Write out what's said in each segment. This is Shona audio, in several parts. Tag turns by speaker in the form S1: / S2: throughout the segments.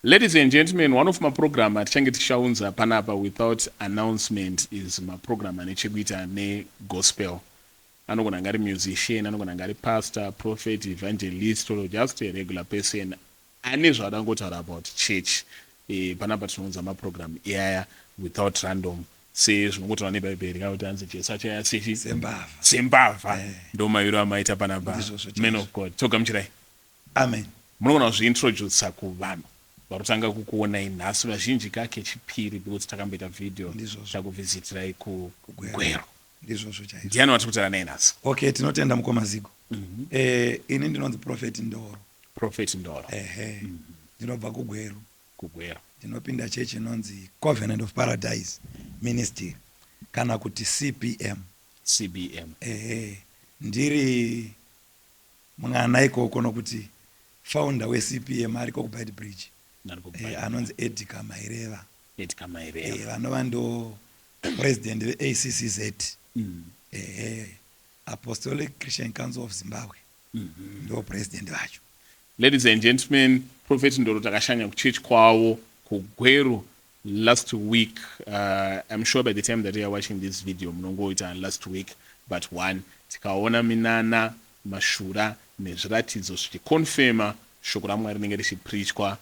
S1: Ladies and gentlemen, one of maprogram atichange tichaunza panapa without announcement is maprogram ane chekuita negospel. Anogona kunge ari musician, anogona kunge ari pastor, prophet, evangelist or just a regular person ane zvaada kungotaura about church. Panapa tinounza maprogram iyaya without random sezvinongotaura nebhaibheri kana kuti hanzi Jesu achauya sechi
S2: Sembavha.
S1: Sembavha. Ndomairo amaita panapa.
S2: Ndizvozvo.
S1: Man of God, togamuchirai.
S2: Amen.
S1: Munogona kuzviintrodusa kuvanhu varikutanga kukuonai nhasi, vazhinji kechipiri, because takamboita video
S2: Ndizvozvo.
S1: takuvhizitirai
S2: KuGweru.
S1: kuGweru.
S2: Ndizvozvo chaizvo.
S1: Ndiani watiri kutaura naye nhasi?
S2: Okay, tinotenda mukoma Zigo. Ini ndinonzi Prophet Ndoro.
S1: Prophet Ndoro.
S2: Ehe. Ndinobva kuGweru.
S1: KuGweru.
S2: Ndinopinda chechi inonzi Covenant of Paradise Ministry kana kuti CPM.
S1: CBM.
S2: Ehe. Ndiri mwana ikoko nokuti founder weCPM ariko kuBeitbridge. Anonzi Edgar Maireva.
S1: Edgar Maireva.
S2: Vanova ndo president veACCZ. Ehe. Apostolic Christian Council of Zimbabwe. Ndo president vacho.
S1: Ladies and gentlemen, Prophet Ndoro takashanya kuchechi kwavo kuGweru last week. I'm sure by the time that you are watching this video munongoita last week but one. Tikaona minana, mashura nezviratidzo zvichikonfema shoko raMwari rinenge richiprichwa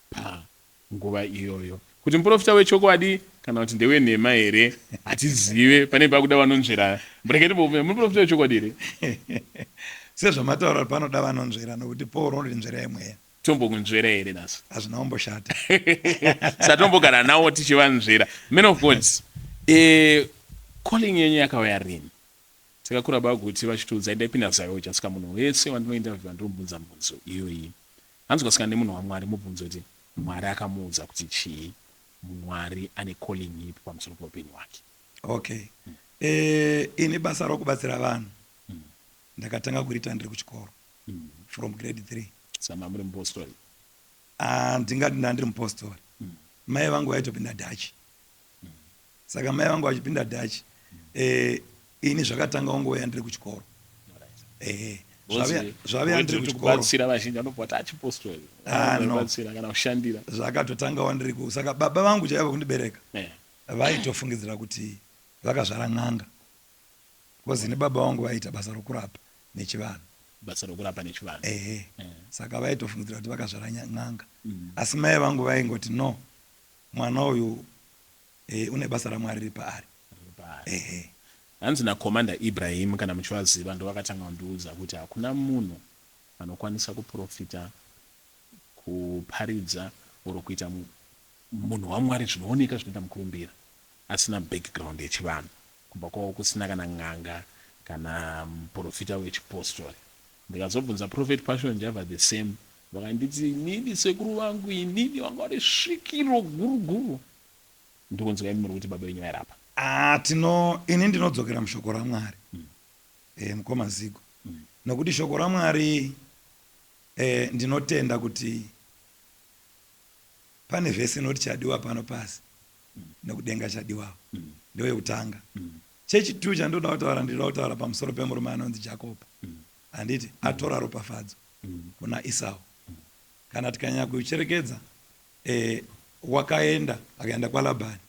S1: panguva iyoyo. Kuti muprofita wechokwadi kana kuti ndewenhema here hatizive, pane pakuda vanonzvera. Murege timbobvunza, muprofita wechokwadi here?
S2: Sezvamataura, panoda vanonzvera nokuti Paul unoti nzverai mweya.
S1: Tombokunzvera here nhasi?
S2: Hazvina kumboshata.
S1: Satombogara nawo tichivanzvera. Man of God, calling yenyu yakauya rini? Takakura baguti vachitiudza ndaipinda ZAOGA, saka munhu wese wandinointerviewa ndinomubvunza mubvunzo iyoyi. Hanzi ukasangana nemunhu waMwari, mubvunzo kuti Mwari akamuudza kuti chii, Mwari ane calling ipi pamusoro peupenyu hwake.
S2: Okay. Ini basa rokubatsira vanhu ndakatanga kuriita ndiri kuchikoro from grade 3.
S1: Saka muri mupostori?
S2: Ah, ndingati ndandiri mupostori. Mai vangu vaitopinda Dhachi. Saka mai vangu vachipinda Dhachi, ini zvakatanga nguva yandiri kuchikoro. Ehe, zvavuya ndiri kuchikoro.
S1: Kubatsira vazhinji vanobva kuti achipostori.
S2: Ah, no.
S1: Batsira kana kushandira.
S2: Zvakatotangawo ndiri ku, saka baba vangu chaivo kundibereka vaitofungidzira kuti vakazvara n'anga because ini baba vangu vaiita basa rokurapa nechivanhu.
S1: Basa rokurapa nechivanhu.
S2: Ehe, saka vaitofungidzira kuti vakazvara n'anga, asi mai vangu vaingoti no, mwana uyu une basa raMwari riri paari. Ehe.
S1: Hanzi naCommander Ibrahim, kana muchivaziva, ndo vakatanga kundiudza kuti hakuna munhu anokwanisa kuprofita, kuparidza or kuita munhu waMwari zvinooneka zvinoita mukurumbira asina background yechivanhu, kumba kwavo kusina kana n'anga kana muprofita wechipostori. Ndikazobvunza Prophet Passion Java the same, vakanditi inini sekuru vangu inini vanga vari svikiro guru guru. Ndikunzwa imi muri kuti baba venyu vairapa.
S2: Ah, tino ini ndinodzokera mushoko raMwari, mukoma Zigo, nokuti shoko raMwari, ndinotenda kuti pane vhesi inoti chadiwa pano pasi nekudenga chadiwawo. Ndoyekutanga. Chechitu chandoda kutaura, ndinoda kutaura pamusoro pemurume anonzi Jakobho, handiti? Atora ropafadzo kuna Isau. Kana tikanyanya kucherekedza, wakaenda, akaenda kwaLabhani,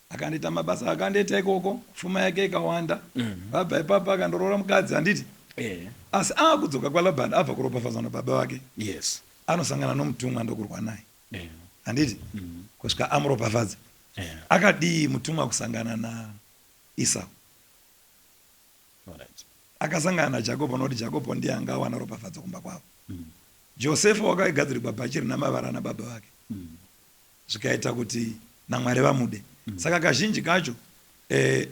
S2: akandoita mabasa akandoita ikoko, pfuma yake ikawanda. Vabva ipapo akandoroora mukadzi, handiti? Asi akudzoka kwaLabhani abva kuropafadzwa nababa vake, anosangana nomutumwa ndokurwa naye, handiti, kusvika amuropafadza. Akadii mutumwa kusangana naIsau? Akasangana naJakobho nokuti Jakobho ndiye anga awana ropafadzo kumba kwavo. Josefa wakagadzirirwa bhachi rina mavara nababa vake, zvikaita kuti naMwari vamude. Saka kazhinji kacho,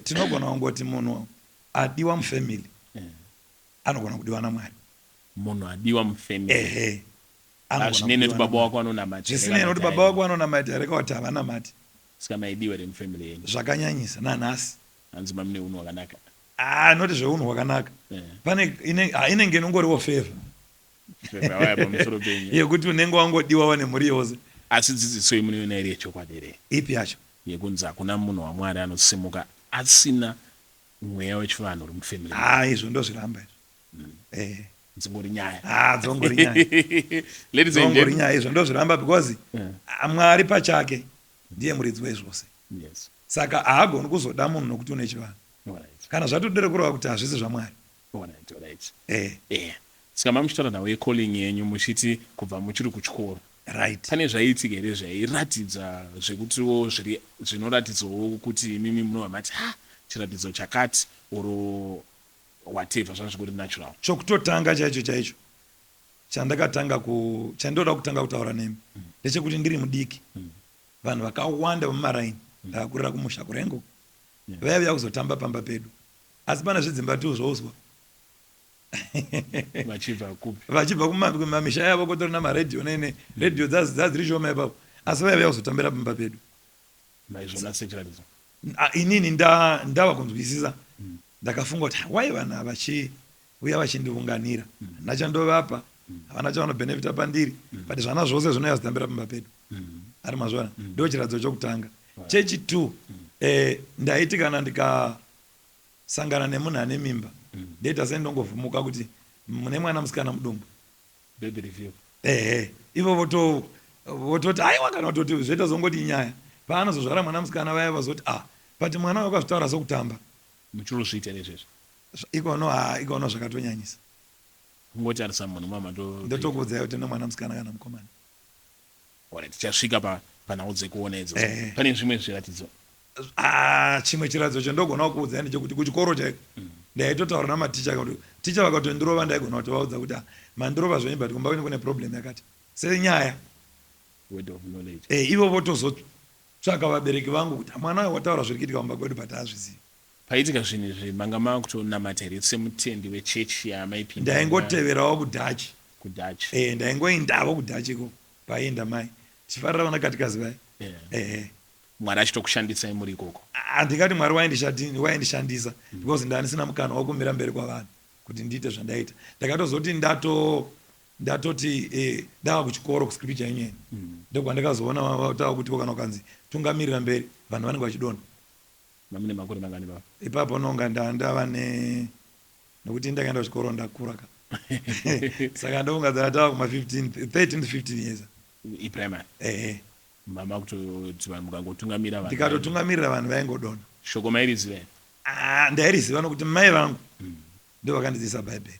S2: tinogona kungoti munhu adiwa mufamily anogona kudiwa naMwari.
S1: Munhu adiwa mufamily.
S2: Ehe.
S1: Hazvinei nekuti baba wako vanonamata.
S2: Zvisinei nekuti baba wako vanonamata here kana kuti havanamati.
S1: Saka maidiwa here mufamily yenyu?
S2: Zvakanyanyisa nanhasi.
S1: Hanzi mamune unhu hwakanaka.
S2: Ah, noti zveunhu hwakanaka. Pane inenge inongoriwo favor
S1: pamusoro penyu
S2: yekuti unenge wangodiwawo nemhuri yose.
S1: Asi dzidziso iyi munoiona iri yechokwadi here?
S2: Ipi yacho?
S1: Yekunzi hakuna munhu waMwari anosimuka asina mweya wechivanhu uri mufamily.
S2: Ah, izvo ndozviramba izvo. Eh.
S1: Dzingori nyaya.
S2: Ah, dzongori nyaya.
S1: Ladies and
S2: Dzongori
S1: gentlemen.
S2: nyaya, izvo ndozviramba because Mwari pachake ndiye muridzi wezvose. Saka haagoni kuzoda munhu nokuti une chivanhu. Kana zvatodere kureva kuti hazvisi zvaMwari.
S1: Alright, alright.
S2: Eh.
S1: Saka mamuchitaura nhau yecalling yenyu muchiti kubva muchiri kuchikoro. Pane zvaiitika here zvairatidza zvekutiwo zviri zvinoratidzawo kuti imimi munobva mati ha chiratidzo chakati or whatever zvanga zvingori natural?
S2: Chokutotanga chaicho chaicho chandakatanga ku chandinoda kutanga kutaura nemi ndechekuti ndiri mudiki vanhu vakawanda vemumaraini ndakakurira kumusha kuRengo vaiuya kuzotamba pamba pedu, asi pane zvidzimba tu zvouswa.
S1: Vachibva kupi?
S2: Vachibva kumamisha yavo kotori namaredhiyo nene redhiyo dzadziri shoma ipapo, asi vaiuya kuzotambira pamba pedu.
S1: Maizviona sechiratidzo?
S2: Inini ndava kunzwisisa, ndakafunga kuti why vanhu ava vachiuya vachindiunganira, handina chandovapa, havana chavanobhenefita pandiri, but zvana zvose zvinouya kuzotambira pamba pedu. Ari mazviona? Ndo chiratidzo chokutanga. Chechi2, ndaiti kana ndikasangana nemunhu ane mimba, ndoita sendongovhumuka kuti mune mwana musikana mudumbu.
S1: Baby review.
S2: Ehe, ivo vototi aiwa, kana kutoti zvoita zongoti inyaya. Paanozozvara mwana musikana vaya vazoti ah, but mwana wakazvitaura sokutamba.
S1: Muchirozviita nezvezvo?
S2: Ikono, ha, ikono zvakatonyanyisa.
S1: Kungotarisa munhu mama ndo
S2: Ndotokuudzai kuti une mwana musikana kana mukomana.
S1: Alright, tichasvika panhau dzekuona idzodzo. Pane zvimwe zviratidzo?
S2: Ah, chimwe chiratidzo chandogona kukuudzai ndechekuti kuchikoro chaiko ndaitotaura namaticha, kuti ticha vakatondirova ndaigona kutovaudza kuti ah, mandirova zvenyu but kumba kwenyu kune problem yakati senyaya.
S1: Word of knowledge.
S2: Ivo votozotsvaka vabereki vangu kuti mwana uyu wataura zviri kuitika kumba kwedu but haazvizivi.
S1: Paiitika zvinhu izvi manga makutonamata here semutendi wechechi yamaipinda?
S2: Ndaingoteverawo kuDutch.
S1: KuDutch.
S2: Ndaingoendavo kuDutch ikoko paienda mai tichifarira vana katikazi vaya.
S1: Mwari achitokushandisai muri ikoko?
S2: Handingati Mwari waindishandisa because ndandisina mukana wakumira mberi kwavanhu kuti ndiite zvandaita. Ndakatozoti ndatoti ndava kuchikoro kuScripture Union, ndokwandakazoona tava kuti kana ukanzi tungamirira mberi vanhu vanenge vachidonha.
S1: Mamune makore mangani baba?
S2: Ipapo nonga ndava ne nokuti ndakaenda kuchikoro ndakura ka, saka ndofunga dzatava kuma 15 13 to 15 years.
S1: Iprimary?
S2: Ehe.
S1: Mama kutoti vanhu mukangotungamira vanhu.
S2: Ndikatotungamirira vanhu vaingodonha.
S1: Shoko mairiziva here?
S2: Ah, ndairiziva nokuti mai vangu ndo vakandidzidzisa Bhaibheri.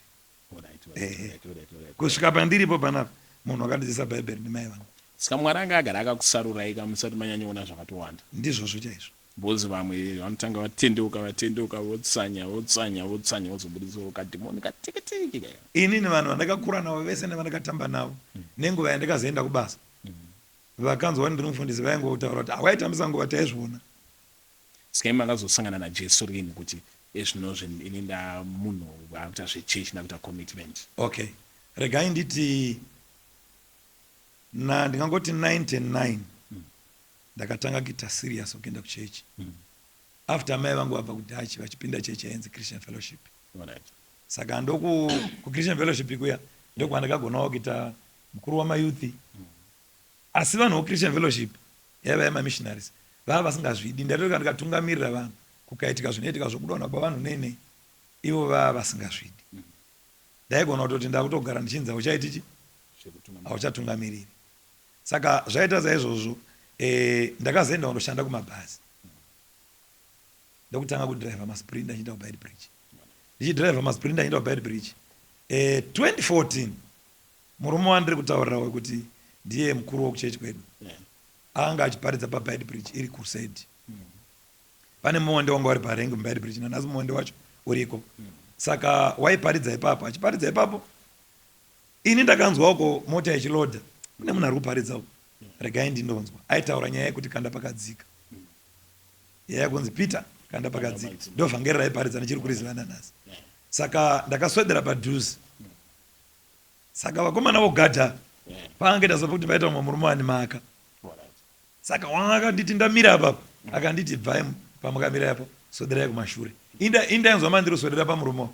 S2: Kusvika pandiripo panapa, munhu wakandidzidzisa Bhaibheri ndimai vangu.
S1: Saka Mwari anga agara akakusarurai ka musati manyanyoona zvakatowanda?
S2: Ndizvozvo chaizvo.
S1: Because vamwe vanotanga vatendeuka vatendeuka, votsanya votsanya votsanya, vozobudisa kadhimoni katikitiki kaya.
S2: Inini vanhu vandakakura navo vese nevandakatamba navo nenguva yandakazoenda kubasa, vakanzwa kuti ndiri mufundisi, vaingotaura kuti hawaitambisa nguva, taizviona.
S1: Saka imi makazosangana naJesu rini kuti ezvinozvi ini ndamunhu akuita zvechechi, ndakuita commitment?
S2: Okay, regai nditi na ndingangoti 99 ndakatanga kuita serious wekuenda kuchechi after mai vangu vabva kuDutch vachipinda chechi yainzi Christian Fellowship. Saka ndoku kuChristian Fellowship kuya ndokwandakagonawo kuita mukuru wamayouth. Asi vanhu voChristian Fellowship yaiva yemamissionaries vava vasingazvidi. Ndaitoti kana ndikatungamirira vanhu kukaitika zvinoitika zvokudonha kwavanhu nei nei, ivo vava vasingazvidi. Ndaigona kutoti ndakutogara ndichinzi hauchaiti chi hauchatungamiriri. Saka zvaita saizvozvo, ndakazoenda kundoshanda kumabhazi, ndokutanga kudhiraivha masprinter ndichienda kuBeitbridge, ndichidhiraivha masprinter ndichienda kuBeitbridge. 2014 murume wandiri kutaurira wekuti ndiye mukuru wokuchechi kwedu anga achiparidza paBeitbridge iri crusade. Pane muonde wanga uri parengi muBeitbridge, nanhasi muonde wacho uriko. Saka waiparidza ipapo, achiparidza ipapo, ini ndakanzwa uko mota ichilodha, kune munhu ari kuparidza uko, regai ndindonzwa. Aitaura nyaya yekuti kanda pakadzika, yaya kunzi Peter kanda pakadzika, ndo vhangeri raiparidza ndichiri kuriziva nanhasi. Saka ndakaswedera padhuze, saka vakomana vogadha paangaita sekuti paita mumwe murume ane maka. Saka wanga akanditi ndamira apapo, akanditi bvai pamukamira apo, swederai kumashure. Indainzwa mandiri kuswedera pamurume wako,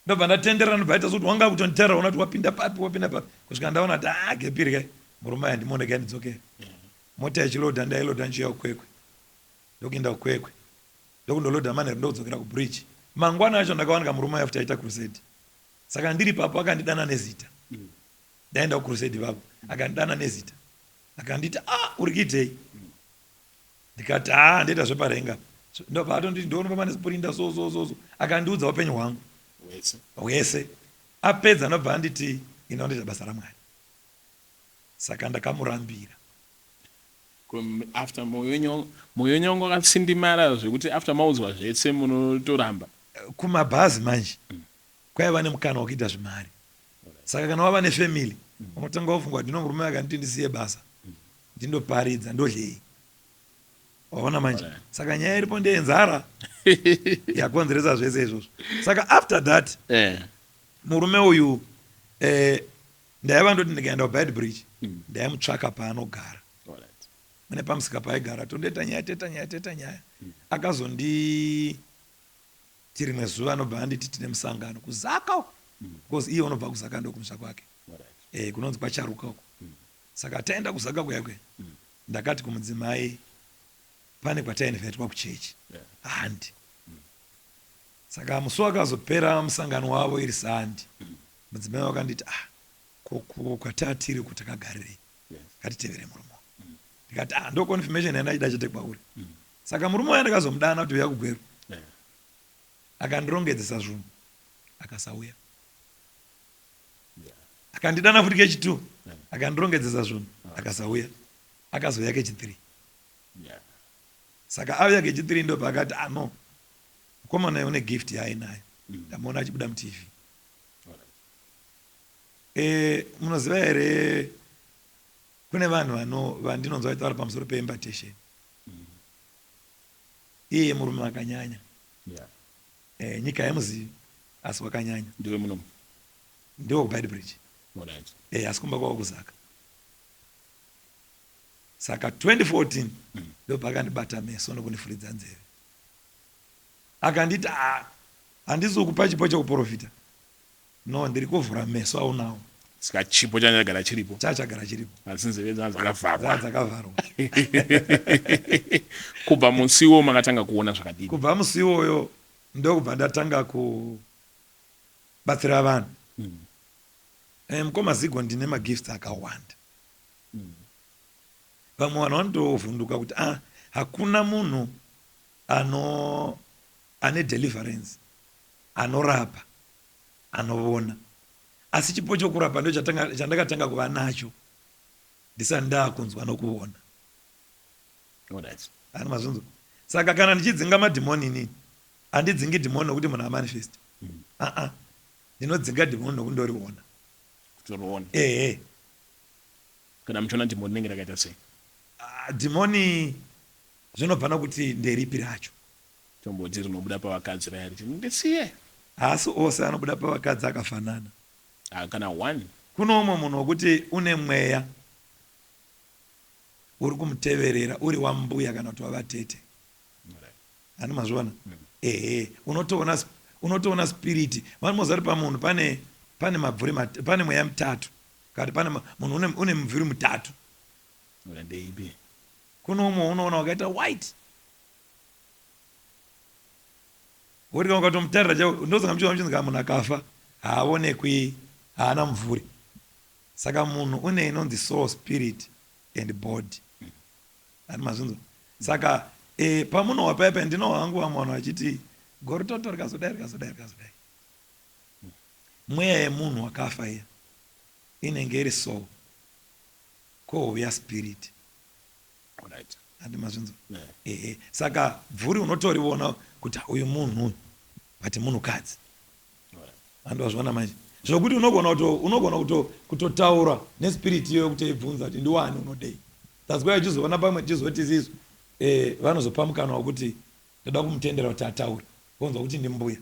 S2: ndobva ndatenderera, ndobva aita sekuti wanga akutonditaura, ona kuti wapinda papi, wapinda papi, kusvika ndaona kuti ah, gepiri kai murume aya, ndimuone ndidzokere. Mota ichilodha, ndailodha ndichiuya kuKwekwe, ndokuenda kuKwekwe, ndokundolodha manheru, ndokudzokera kubridge. Mangwana acho ndakawanika murume aya futi aita crusade. Saka ndiri papo akandidana nezita. Ndaenda kucrusade ipapo, akandidana nezita, akanditi, "Ah, uri kuitei?" Ndikati, "Ah, ndoita zveparenga." Ndobva atonditi, "Ndionobva pane sprinter so so so so." Akandiudza upenyu hwangu
S1: wese
S2: hwese. Apedza ndobva anditi, "Ina, ndoita basa raMwari." Saka ndakamurambira.
S1: After mwoyo wenyu wanga wakatsindimara zvekuti after maudzwa zvese munotoramba?
S2: Kumabhazi manje kwaiva nemukana wekuita zvimari. Saka kana wava nefamily, unotanga wafunga kuti, "Ndino murume akanditi ndisiye basa ndindoparidza, ndodyei?" Waona manje? Saka nyaya iripo ndeyenzara yakonzeresa zvese izvozvo. Saka after that, murume uyu, ndaiva ndoti ndikaenda kuBeitbridge, ndaimutsvaka paanogara, mune pamusika paaigara, tondoita nyaya, toita nyaya, toita nyaya. Akazonditi rimwe zuva anobva anditi, "Tine musangano kuZaka uko," because iye unobva kuZaka, ndokumusha kwake, kunonzi kwaCharuka uko. Saka taenda kuZaka kuya kuya, ndakati kumudzimai, pane kwatainvitwa kuchechi, handi. Saka musi wakazopera musangano wavo iri Sunday, mudzimai wakanditi, "Ah, kwatatiri uku takagarirei? Ngatitevere murume." Ndikati, "Ah, ndo confirmation yandachida chete kwauri." Saka murume uya ndakazomudana kuti, "Uya kuGweru." Akandirongedzesa zvinhu, akasauya. Akandidana futi kechi2, akandirongedzesa zvinhu, akasauya. Akazouya kechi3. Saka auya kechi3, ndopaakati, "Ano mukomana une gift yaainayo, ndamuona achibuda muTV." Munoziva here, kune vanhu vandinonzwa vachitaura pamusoro peimpartation. Iye murume akanyanya. Nyika yemuzivi, asi wakanyanya.
S1: Ndiwe muno?
S2: Ndiwo kuBeitbridge. Asi kumba kwavo kuZaka. Saka 2014 ndobva meso nokundifuridza nzeve, akanditi, "Ah, handisi kukupa chipo chekuprofita, no, ndiri kuvhura meso aunawo."
S1: Saka chipo chanyagara chiripo?
S2: Chachagara chiripo.
S1: Asi nzeve dzanga dzakavharwa.
S2: Dzaa dzakavharwa.
S1: Kubva musi iwowo makatanga kuona zvakadini?
S2: Kubva musi iwoyo ndokubva ndatanga kubatsira vanhu. Mukoma Zigo, ndine magifts akawanda. Vamwe vanhu vanotovhunduka kuti, "Ah, hakuna munhu ano ane deliverance, anorapa, anovona." Asi chipo chokurapa ndo chandakatanga kuva nacho ndisati ndaakunzwa nokuona. Ani mazvinzwa? Saka kana ndichidzinga madhimoni, inini handidzingi dhimoni nokuti munhu amanifest. Aa, ndinodzinga dhimoni nokuti ndoriona.
S1: Kutoriona?
S2: Ehe.
S1: Kana muchiona dhimoni, rinenge rakaita sei?
S2: Ah, dhimoni zvinobva nokuti nderipi racho.
S1: Tomboti rinobuda pavakadzi raya richiti, "Ndisiye."
S2: Haasi ose anobuda pavakadzi akafanana.
S1: Ah, kana one.
S2: Kuno umwe munhu wokuti une mweya uri kumuteverera, uri wambuya kana kuti wavatete. Hani mazviona? Ehe, unotoona spirit. Vanomoziva kuti pamunhu pane mabvuri, pane mweya mutatu, kana kuti pane munhu une mumvuri mutatu.
S1: Ndeipi?
S2: Kuno umwe unoona wakaita white, woti kana ukatomutarira chaiwo, ndosaka muchiona muchinzi kana munhu akafa haaonekwi, haana mumvuri. Saka munhu une inonzi soul, spirit and body. Hani mazvinzwa? Saka pamunohwa paya, ndinohwa hangu vamwe vanhu vachiti goritoto rikazodai, rikazodai, rikazodai. Mweya yemunhu wakafa iya inenge iri soul, kouya spirit. Handi mazvinzwa? Ehe, saka bvuri unotoriona kuti uyu munhu uyu, but munhukadzi. Handi wazviona manje zvokuti unogona kutotaura nespirit iyoyo, kuti ibvunza kuti, "Ndiwani, unodei?" That's why uchizoona pamwe tichizoti isisu, vanozopa mukana wekuti ndoda kumutendera kuti ataure, vonzwa kuti ndimbuya.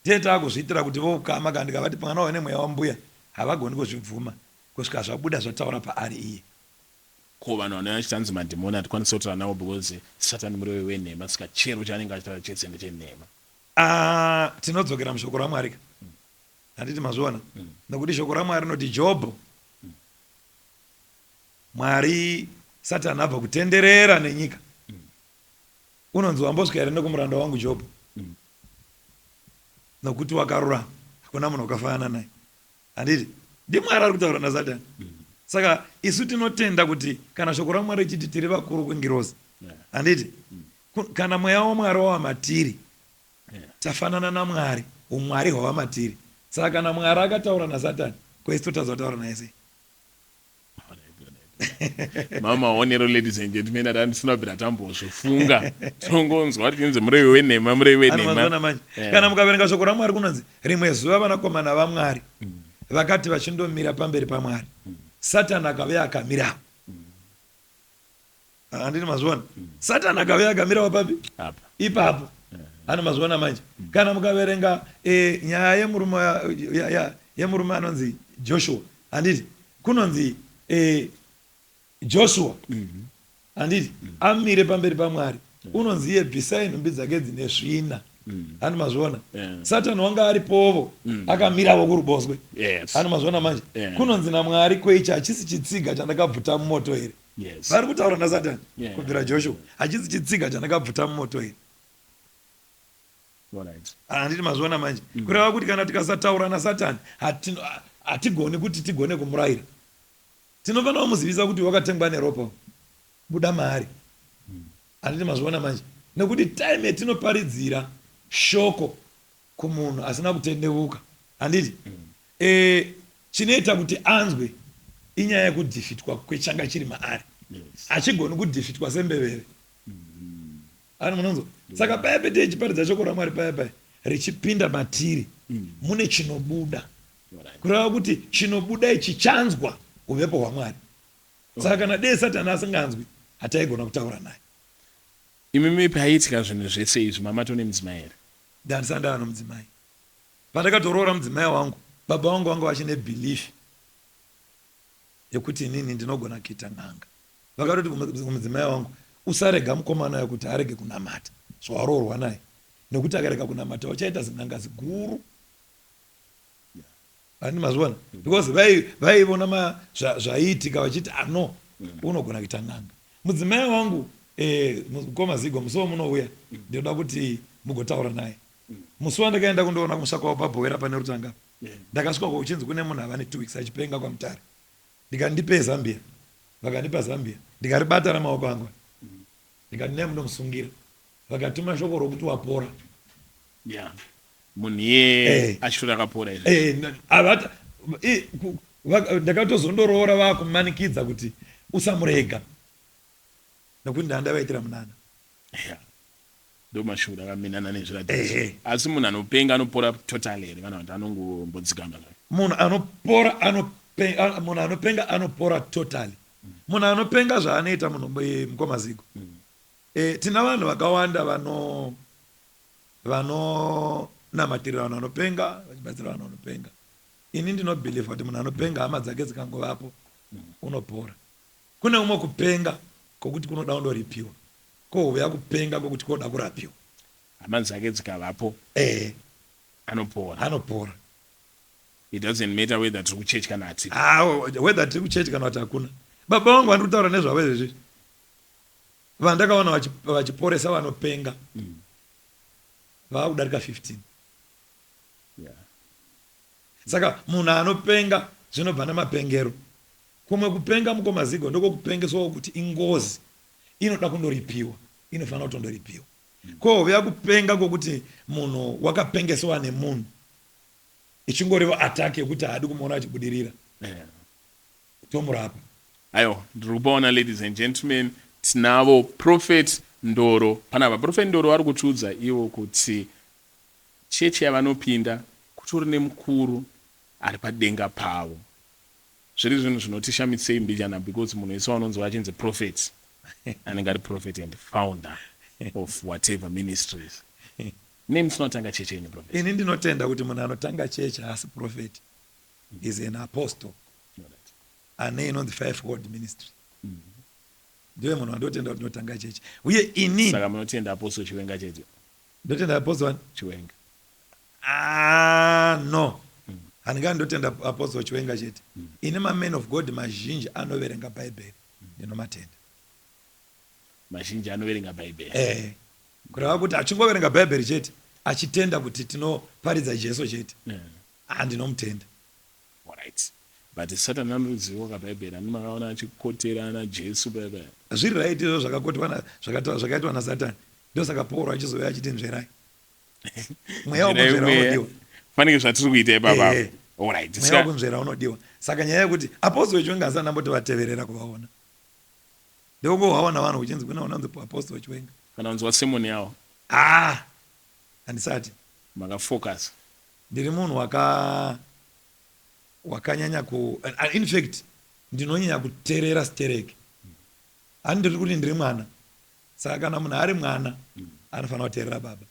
S2: Tee taakuzviitira kuti vokama, kana ndikavati mwana wawe nemweya wambuya, havagoni kuzvibvuma kusvika zvabuda zvataura paari iye.
S1: Ko vanhu vanouya vachitanzi madhimoni hatikwanisi kutaura navo because Satani murevi wenhema, saka chero chaanenge achitaura chese ndechenhema?
S2: Ah, tinodzokera mushoko raMwari ka, handiti mazviona? Nokuti shoko raMwari rinoti Jobho, Mwari, Satani abva kutenderera nenyika, unonzi, "Wambosvika here nekumuranda wangu Jobho? Nokuti wakarurama, hakuna Hakuna munhu wakafanana naye. Handiti ndiMwari ari kutaura naSatani. Saka isu tinotenda kuti kana shoko raMwari richiti tiri vakuru kwengirozi, handiti kana mweya waMwari wava matiri, tafanana naMwari, umwari hwava matiri. Saka kana Mwari akataura naSatani, ko isu totadza kutaura naye sei?
S1: Mamaonero, ladies and gentlemen, ati andisina kubvira tambozvifunga. Tinongonzwa tichinzi murevi wenhema, murevi wenhema.
S2: Manje kana mukaverenga shoko raMwari, kunonzi rimwe zuva vanakomana vaMwari vakati vachindomira pamberi paMwari, Satani akauya akamirawo. Handiti mazviona? Satani akauya akamirawo papi? Ipapo. Ano mazviona manje? Kana mukaverenga nyaya yemurume anonzi Joshua, handiti kunonzi Joshua, handiti amire pamberi paMwari, unonzi iye bvisai nhumbi dzake dzine svina. Hani mazviona? Satani wanga aripovo, akamiravo kuruboswe. Hani mazviona manje? Kunonzi naMwari, "Kweichi hachisi chitsiga chandakabvuta mumoto here?" Vari kutaura naSatani kubvira Joshua. "Hachisi chitsiga chandakabvuta mumoto here?" Handiti mazviona manje? Kureva kuti kana tikasataura naSatani, hatigoni kuti tigone kumurayira. Tinofanira kumuzivisa kuti wakatengwa neropa, buda maari. Handiti mazviona manje? Nekuti time yatinoparidzira shoko kumunhu asina kutendevuka, handiti chinoita kuti anzwe inyaya yekudefeatwa kwechanga chiri maari. Achigoni kudefeatwa sembeveve. Ani munonzwa? Saka paya pete ichiparidza shoko raMwari, paya paya richipinda matiri, mune chinobuda. Kureva kuti chinobuda ichi chanzwa uvepo hwaMwari. Saka kana dei Satani asinganzwi, hataigona kutaura naye.
S1: Imimi paiitika zvinhu zvese izvi, mamato nemudzimai here?
S2: Ndandisati ndava nomudzimai. Pandakatoroora mudzimai wangu, baba vangu vanga vachine belief yekuti inini ndinogona kuita n'anga. Vakatoti kumudzimai wangu, "Usarega mukomana uyo kuti arege kunamata zvawaroorwa naye, nekuti akarega kunamata uchaita zin'anga ziguru." Handi mazviona? Because vaivona zvaiitika vachiti ano unogona kuita n'anga. Mudzimai wangu, mukoma Zigo, musi wamunouya ndinoda kuti mugotaura naye. Musi wandakaenda kundoona kumusha kwavo paBhowera pane rutanga, ndakasvika kuchinzi kune munhu ava ne2 weeks achipenga kwaMutare. Ndikati, "Ndipei zambia." Vakandipa zambia, ndikaribata namaoko angu. Ndikati, "Ndai mundomusungira." Vakatuma shoko rokuti wapora.
S1: Ya, munhu iye achitori akapora izvi?
S2: Ndakatozondoroora vakumanikidza kuti usamurega, nekuti ndandavaitira munana.
S1: Ya, ndo mashura akaminana nezviratidzo. Asi munhu anopenga anopora total here, kana kuti anongombodzikama zvake?
S2: Munhu anopora munhu anopenga anopora totally. Munhu anopenga, zvaanoita munhu, mukoma Zigo, tina vanhu vakawanda vanonamatira vanhu vanopenga, vachibatsira vanhu vanopenga. Ini ndinobelieva kuti munhu anopenga, hama dzake dzikangovapo, unopora. Kune umwe kupenga kwokuti kunoda kundoripiwa, kouya kupenga kwokuti koda kurapiwa.
S1: Hama dzake dzikavapo, anopora?
S2: Anopora.
S1: It doesn't matter whether tiri kuchechi kana hatiri?
S2: Ah, whether tiri kuchechi kana kuti hakuna. Baba vangu vandiri kutaura nezvavo izvezvi, vandakaona vachiporesa vanopenga, vava kudarika 15. Saka munhu anopenga zvinobva nemapengero. Kumwe kupenga, mukoma Zigo, ndokokupengeswawo kuti ingozi inoda kundoripiwa, inofanira kutondoripiwa. Kouya kupenga kwokuti munhu wakapengeswa nemunhu, ichingorivo attack yekuti haadi kumuona achibudirira, tomurapa.
S1: Aiwa, ndiri kupaona, ladies and gentlemen, tinavo Prophet Ndoro panapa. Prophet Ndoro vari kutiudza ivo kuti chechi yavanopinda kutori nemukuru ari padenga pavo. Zviri zvinhu zvinotishamisei mbijana, because munhu wese wanonzwa achinzi prophet anenge ari prophet and founder of whatever ministries. Nei musinotanga chechi yenyu, prophet?
S2: Ini ndinotenda kuti munhu anotanga chechi haasi prophet, is an apostle ane inonzi five ministry. Ndiye munhu wandotenda kuti ndotanga chechi. Uye ini
S1: Saka munotenda Apostle Chiwenga chete?
S2: Ndotenda Apostle wani?
S1: Chiwenga.
S2: Ah, no, handingani ndotenda Apostle Chiwenga chete. Ini mamen of God mazhinji anoverenga Bhaibheri ndinomatenda.
S1: Mazhinji anoverenga Bhaibheri?
S2: Kureva kuti achingoverenga Bhaibheri chete, achitenda kuti tinoparidza Jesu chete. Ah, ndinomutenda.
S1: Alright. But Satan anoziva kabhaibheri ani makaona achikotera ana Jesu paya paya.
S2: Zviri right izvo zvakakotwa na zvakataura zvakaitwa naSatan. Ndosaka Paul achizouya achiti nzverai. Mweya wekunzvera unodiwa.
S1: Fanike zvatiri kuita ipapa.
S2: Eh.
S1: Alright.
S2: Mweya wekunzvera unodiwa. Saka nyaya yekuti apostle Chiwenga asati ndambotovateverera kuvaona. Ndokungovaona vanhu kuchinzi kune unonzi apostle Chiwenga.
S1: Kana kunzwa sermon yawo.
S2: Ah! Handisati.
S1: Makafocus.
S2: Ndiri munhu waka wakanyanya ku in fact ndinonyanya kuterera stereki. Hani ndiri kuti ndiri mwana. Saka kana munhu ari mwana anofanira kuterera baba.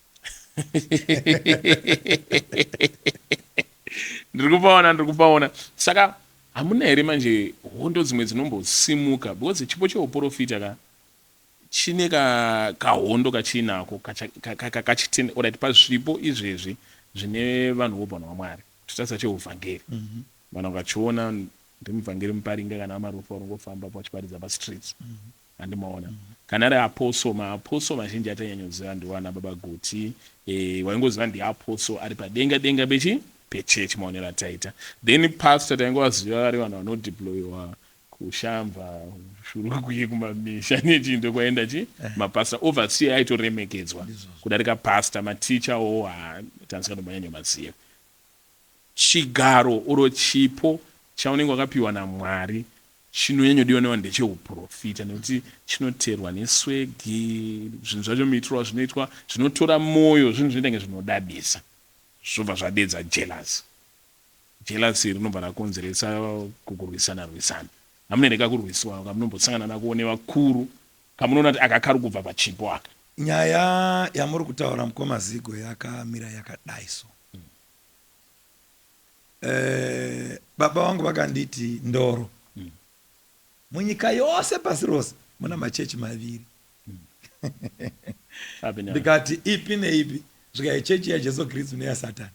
S1: Ndiri kupaona, ndiri kupaona. Saka hamuna here manje hondo dzimwe dzinombosimuka because chipo cheuporofita ka chine ka kahondo kachiinako kachitende alright pazvipo izvezvi zvine vanhu vobvanhu vaMwari totarisa cheuvhangeri mm -hmm. vanhu vakachiona ndimuvhangeri muparinga kana amarufu varongofamba vachiparidza pastreets mm -hmm. Handimaona mm -hmm. Kana ari apostle, maapostle mazhinji atanyanyoziva ndiwana baba Guti e, waingoziva ndiapostle ari padenga denga pechi pechechi maonero ataita. Then pastor taingovaziva vari vanhu vanodeployiwa kuShamva, Shurugwi, kumamisha nechii ndokwaenda chi eh. mapastor. Overseer aitoremekedzwa kudarika pastor, maticha wo tanzikanomanyanyomaziva. Chigaro or chipo chaunenge wakapiwa naMwari chinonyanyodiwa nevanhu ndecheuprofita nekuti chinoteerwa neswegi, zvinhu zvacho muitiro wazvinoitwa zvinotora moyo, zvinhu zvinoita kunge zvinodadisa zvobva zvadedza jealous. Jealousy rinobva rakonzeresa kukurwisana rwisana. Hamuna here kakurwisiwa kamunombosangana nako nevakuru kamunoona kuti aka kari kubva pachipo aka?
S2: Nyaya yamuri kutaura mukoma Zigo yakamira yakadai so. Eh, baba vangu vakanditi ndoro mm. Munyika yose pasi rose muna machechi maviri mm. Ndikati ipi neipi zvikai chechi yaJesu Kristu neyasatani.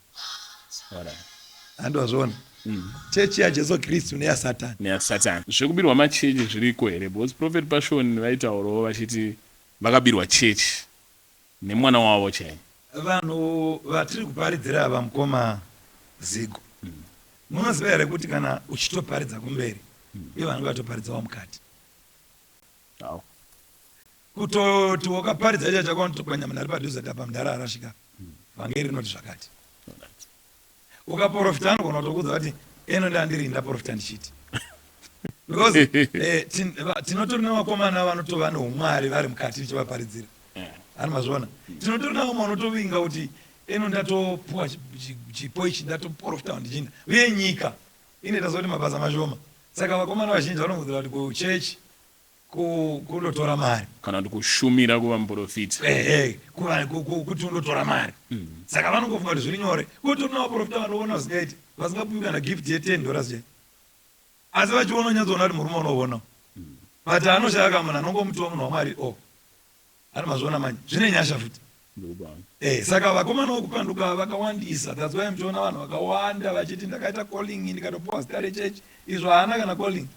S2: Handwazviona mm. Chechi yaJesu Kristu neyasatani
S1: neyasatani. Zvekubirwa machechi zviriko here? Because Prophet Passion vaitaurawo vachiti vakabirwa chechi nemwana wavo chaiye.
S2: Vanhu vatiri kuparidzira ava mukoma Zigo munoziva here kuti kana uchitoparidza kumberi ivo vanenge vatoparidzawo mukati. Kutoti wakaparidza icha chako vanotokwanya munhu ari padhuze kuti apa mudhara arashika vhangeri rinoti zvakati. Ukaporofita anogona kutokuudza kuti eno ndandiri ndaporofita ndichiti because eh, tinotori nevakomana vanotova neumwari vari mukati tichivaparidzira ani mazviona tinotori navo vanotovinga kuti eno ndatopuwa chipo ichi ndatoporofita ndichinda uye nyika inoita sekuti mabasa mashoma saka vakomana vazhinji vanongodzira kuti kuchechi kundotora mari
S1: kana kuti kushumira kuva muprofita
S2: ehe kuti undotora mari mm. Saka vanongofunga kuti zviri nyore kuti una vaprofita vanoona zvingaiti vasingapuwi kana gift ye10 dollars chai asi vachiona unyatsoona kuti murume unoona mm. But anoshaya kamunhu anongomutiva munhu wamwari o oh. Ari mazviona manje zvine nyasha futi Eh, saka vakomana vokupanduka vakawandisa. That's why muchiona vanhu vakawanda vachiti ndakaita calling ndikatopuwa zita rechechi izvo haana kana calling.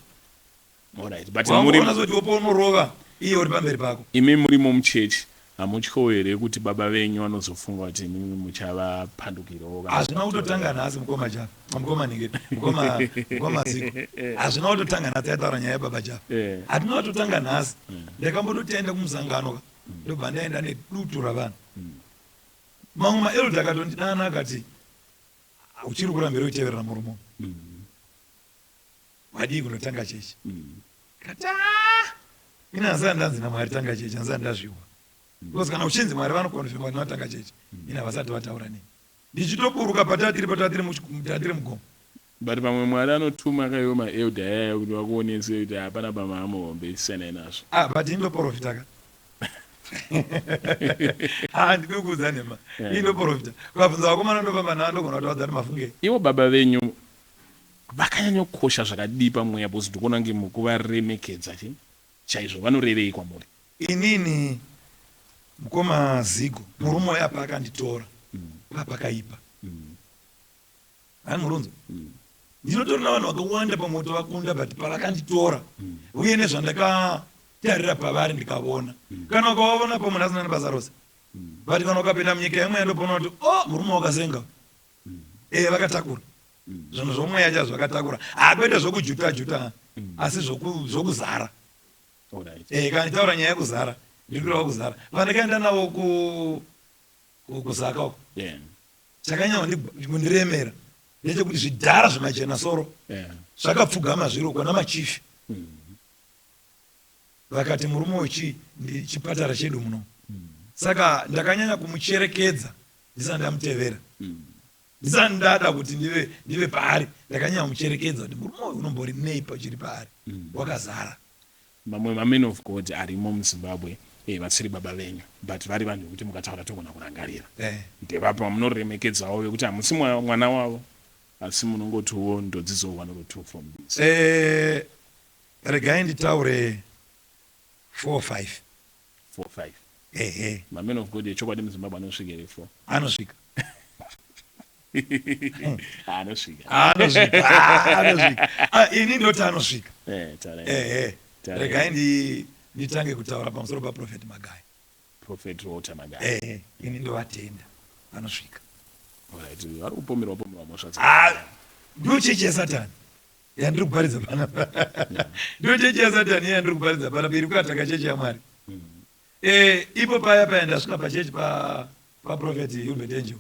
S1: Alright, but muri
S2: Unazoti wopo unorova iye uri pamberi pako.
S1: Imi murimo muchechi hamutyowo here kuti baba venyu vanozofunga kuti imimi muchavapandukirawo
S2: kana Hazvina kutotanga nhasi mukoma Java, mukoma Ningiri, mukoma mukoma Zigo. Hazvina kutotanga nhasi yataura nyaya yababa Java.
S1: Eh.
S2: Hatina kutotanga nhasi. Ndakambototenda kumusangano ka. Ndobva ndaenda nedutu ravanhu. Mamwe maelder akatondidana akati uchiri kurambira uchiteverera murume uyu. Wadii kunotanga chechi? Kati ah! Ini handisati ndanzi naMwari tanga chechi, handisati ndazvihwa. Because kana uchinzi Mwari vanokonfirma kuti vatanga chechi, ini havasati vataura neni. Ndichitoburuka patatiri patatiri mutatiri mugomo.
S1: But pamwe Mwari anotuma kaiwo maelder ayaya kuti vakuonese kuti hapana pamaamuhombe siyanai nazvo.
S2: Ah, but ini ndoporofita ka. Ah, ndidi kukuudza nhema. Ini ndoporofita. Ukabvunza vakomana ndofamba navo ndogona kutovaudza kuti mafungei.
S1: Ivo baba venyu Vakanyanyokosha zvakadii pamweya because ndikuona kunge mukuvaremekedza chi chaizvo vanorevei kwamuri?
S2: Inini mukoma Zigo murume uya paakanditora papakaipa hani murunzo ndinotori navanhu vakawanda pamoto vakunda but pavakanditora uye nezvandakatarira pavari ndikavona kana ukavavona pamunhu asina nebasa rose but kana ukapinda munyika yemweya ndopaona kuti o oh, murume wakasenga e vakatakura. Zvinhu zvomweya chaizvo zvakatakura. Hakwete zvokujuta juta asi zvokuzara. Eh, kana nditaura nyaya yekuzara ndiri kureva kuzara. Pandakaenda navo kuZaka uko chakanyanya kundiremera ndechekuti zvidhara zvemachena soro zvakapfugama zviri uko namachifi vakati murume uyu chii chipatara chedu muno. Saka ndakanyanya kumucherekedza ndisati ndamutevera. Ndisati ndada kuti ndive ndive paari ndakanyanya kumucherekedza kuti murume uyu unombori nei pachiri paari wakazara.
S1: Mamwe mamen of God arimo muZimbabwe eh, vasiri baba venyu but vari vanhu vekuti mukataura togona kurangarira. Ndevapi vamunoremekedzawo vekuti hamusi mwana wavo asi munongotiwo ndodzidzawo one or two from this?
S2: Eh, regai nditaure 4 5.
S1: 4 5.
S2: Ehe.
S1: Mamen of God echokwadi muZimbabwe anosvika here 4?
S2: Anosvika.
S1: Anosvika.
S2: Anosvika. Ah, anosvika. Ah, ini ndoti anosvika.
S1: Eh, taura.
S2: Ehe.
S1: Taura.
S2: Regai nditange kutaura pamusoro paProphet Magaya.
S1: Prophet Walter Magaya.
S2: Ehe, ini ndovatenda. Vanosvika.
S1: Alright, vari kupomerwa pomerwa mhosva
S2: Ah, ndiyo chechi yaSatani yandiri kuparidza panapa. Ndiyo chechi yaSatani yandiri kuparidza panapa iri kuataka chechi yaMwari. Eh, ipo paya paya ndasvika pachechi pa paProphet Hubert Angel.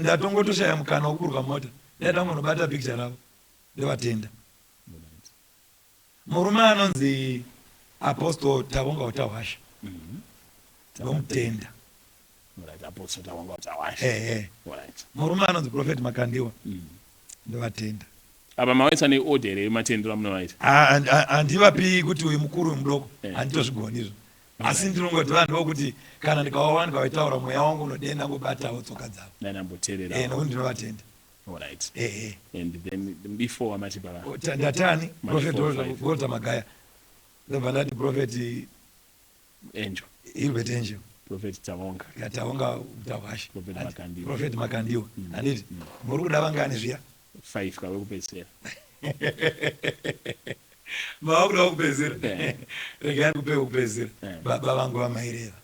S2: Ndatongotoshaya mukana wekuburuka mota. Ndaida kungonobata picture ravo. Ndovatenda. Murume anonzi Apostle Tavonga Utahwasha. Ndomutenda. Ehe. Murume anonzi Prophet Makandiwa. Ndovatenda.
S1: Apa mawaisa neorder here yematendero amunovaita?
S2: Handivapi kuti uyu mukuru uyu mudoko. Handitozvigoni izvo. Asi ndinongoti vanhu vokuti kana ndikavawana ndikavaitaura mweya wangu unodei ndangobatawo tsoka dzavo.
S1: Dai ndamboteerera.
S2: Eh, nokuti ndinovatenda.
S1: Alright.
S2: Ehe.
S1: And then before wamati baba.
S2: Oh, Ndatani
S1: Mati
S2: Prophet
S1: 4, 5.
S2: Walter Magaya. Ndobva ndati Prophet
S1: Angel.
S2: Gilbert Angel.
S1: Prophet Tavonga.
S2: Tavonga Utahwashe.
S1: Prophet Makandiwa.
S2: Prophet Makandiwa. Handiti muri kuda vangani zviya?
S1: 5 kave kupedzisira.
S2: Mava kuda kupedzisira.
S1: Eh.
S2: Regai ndikupe kupedzisira.
S1: Eh.
S2: Baba vangu vamaireva.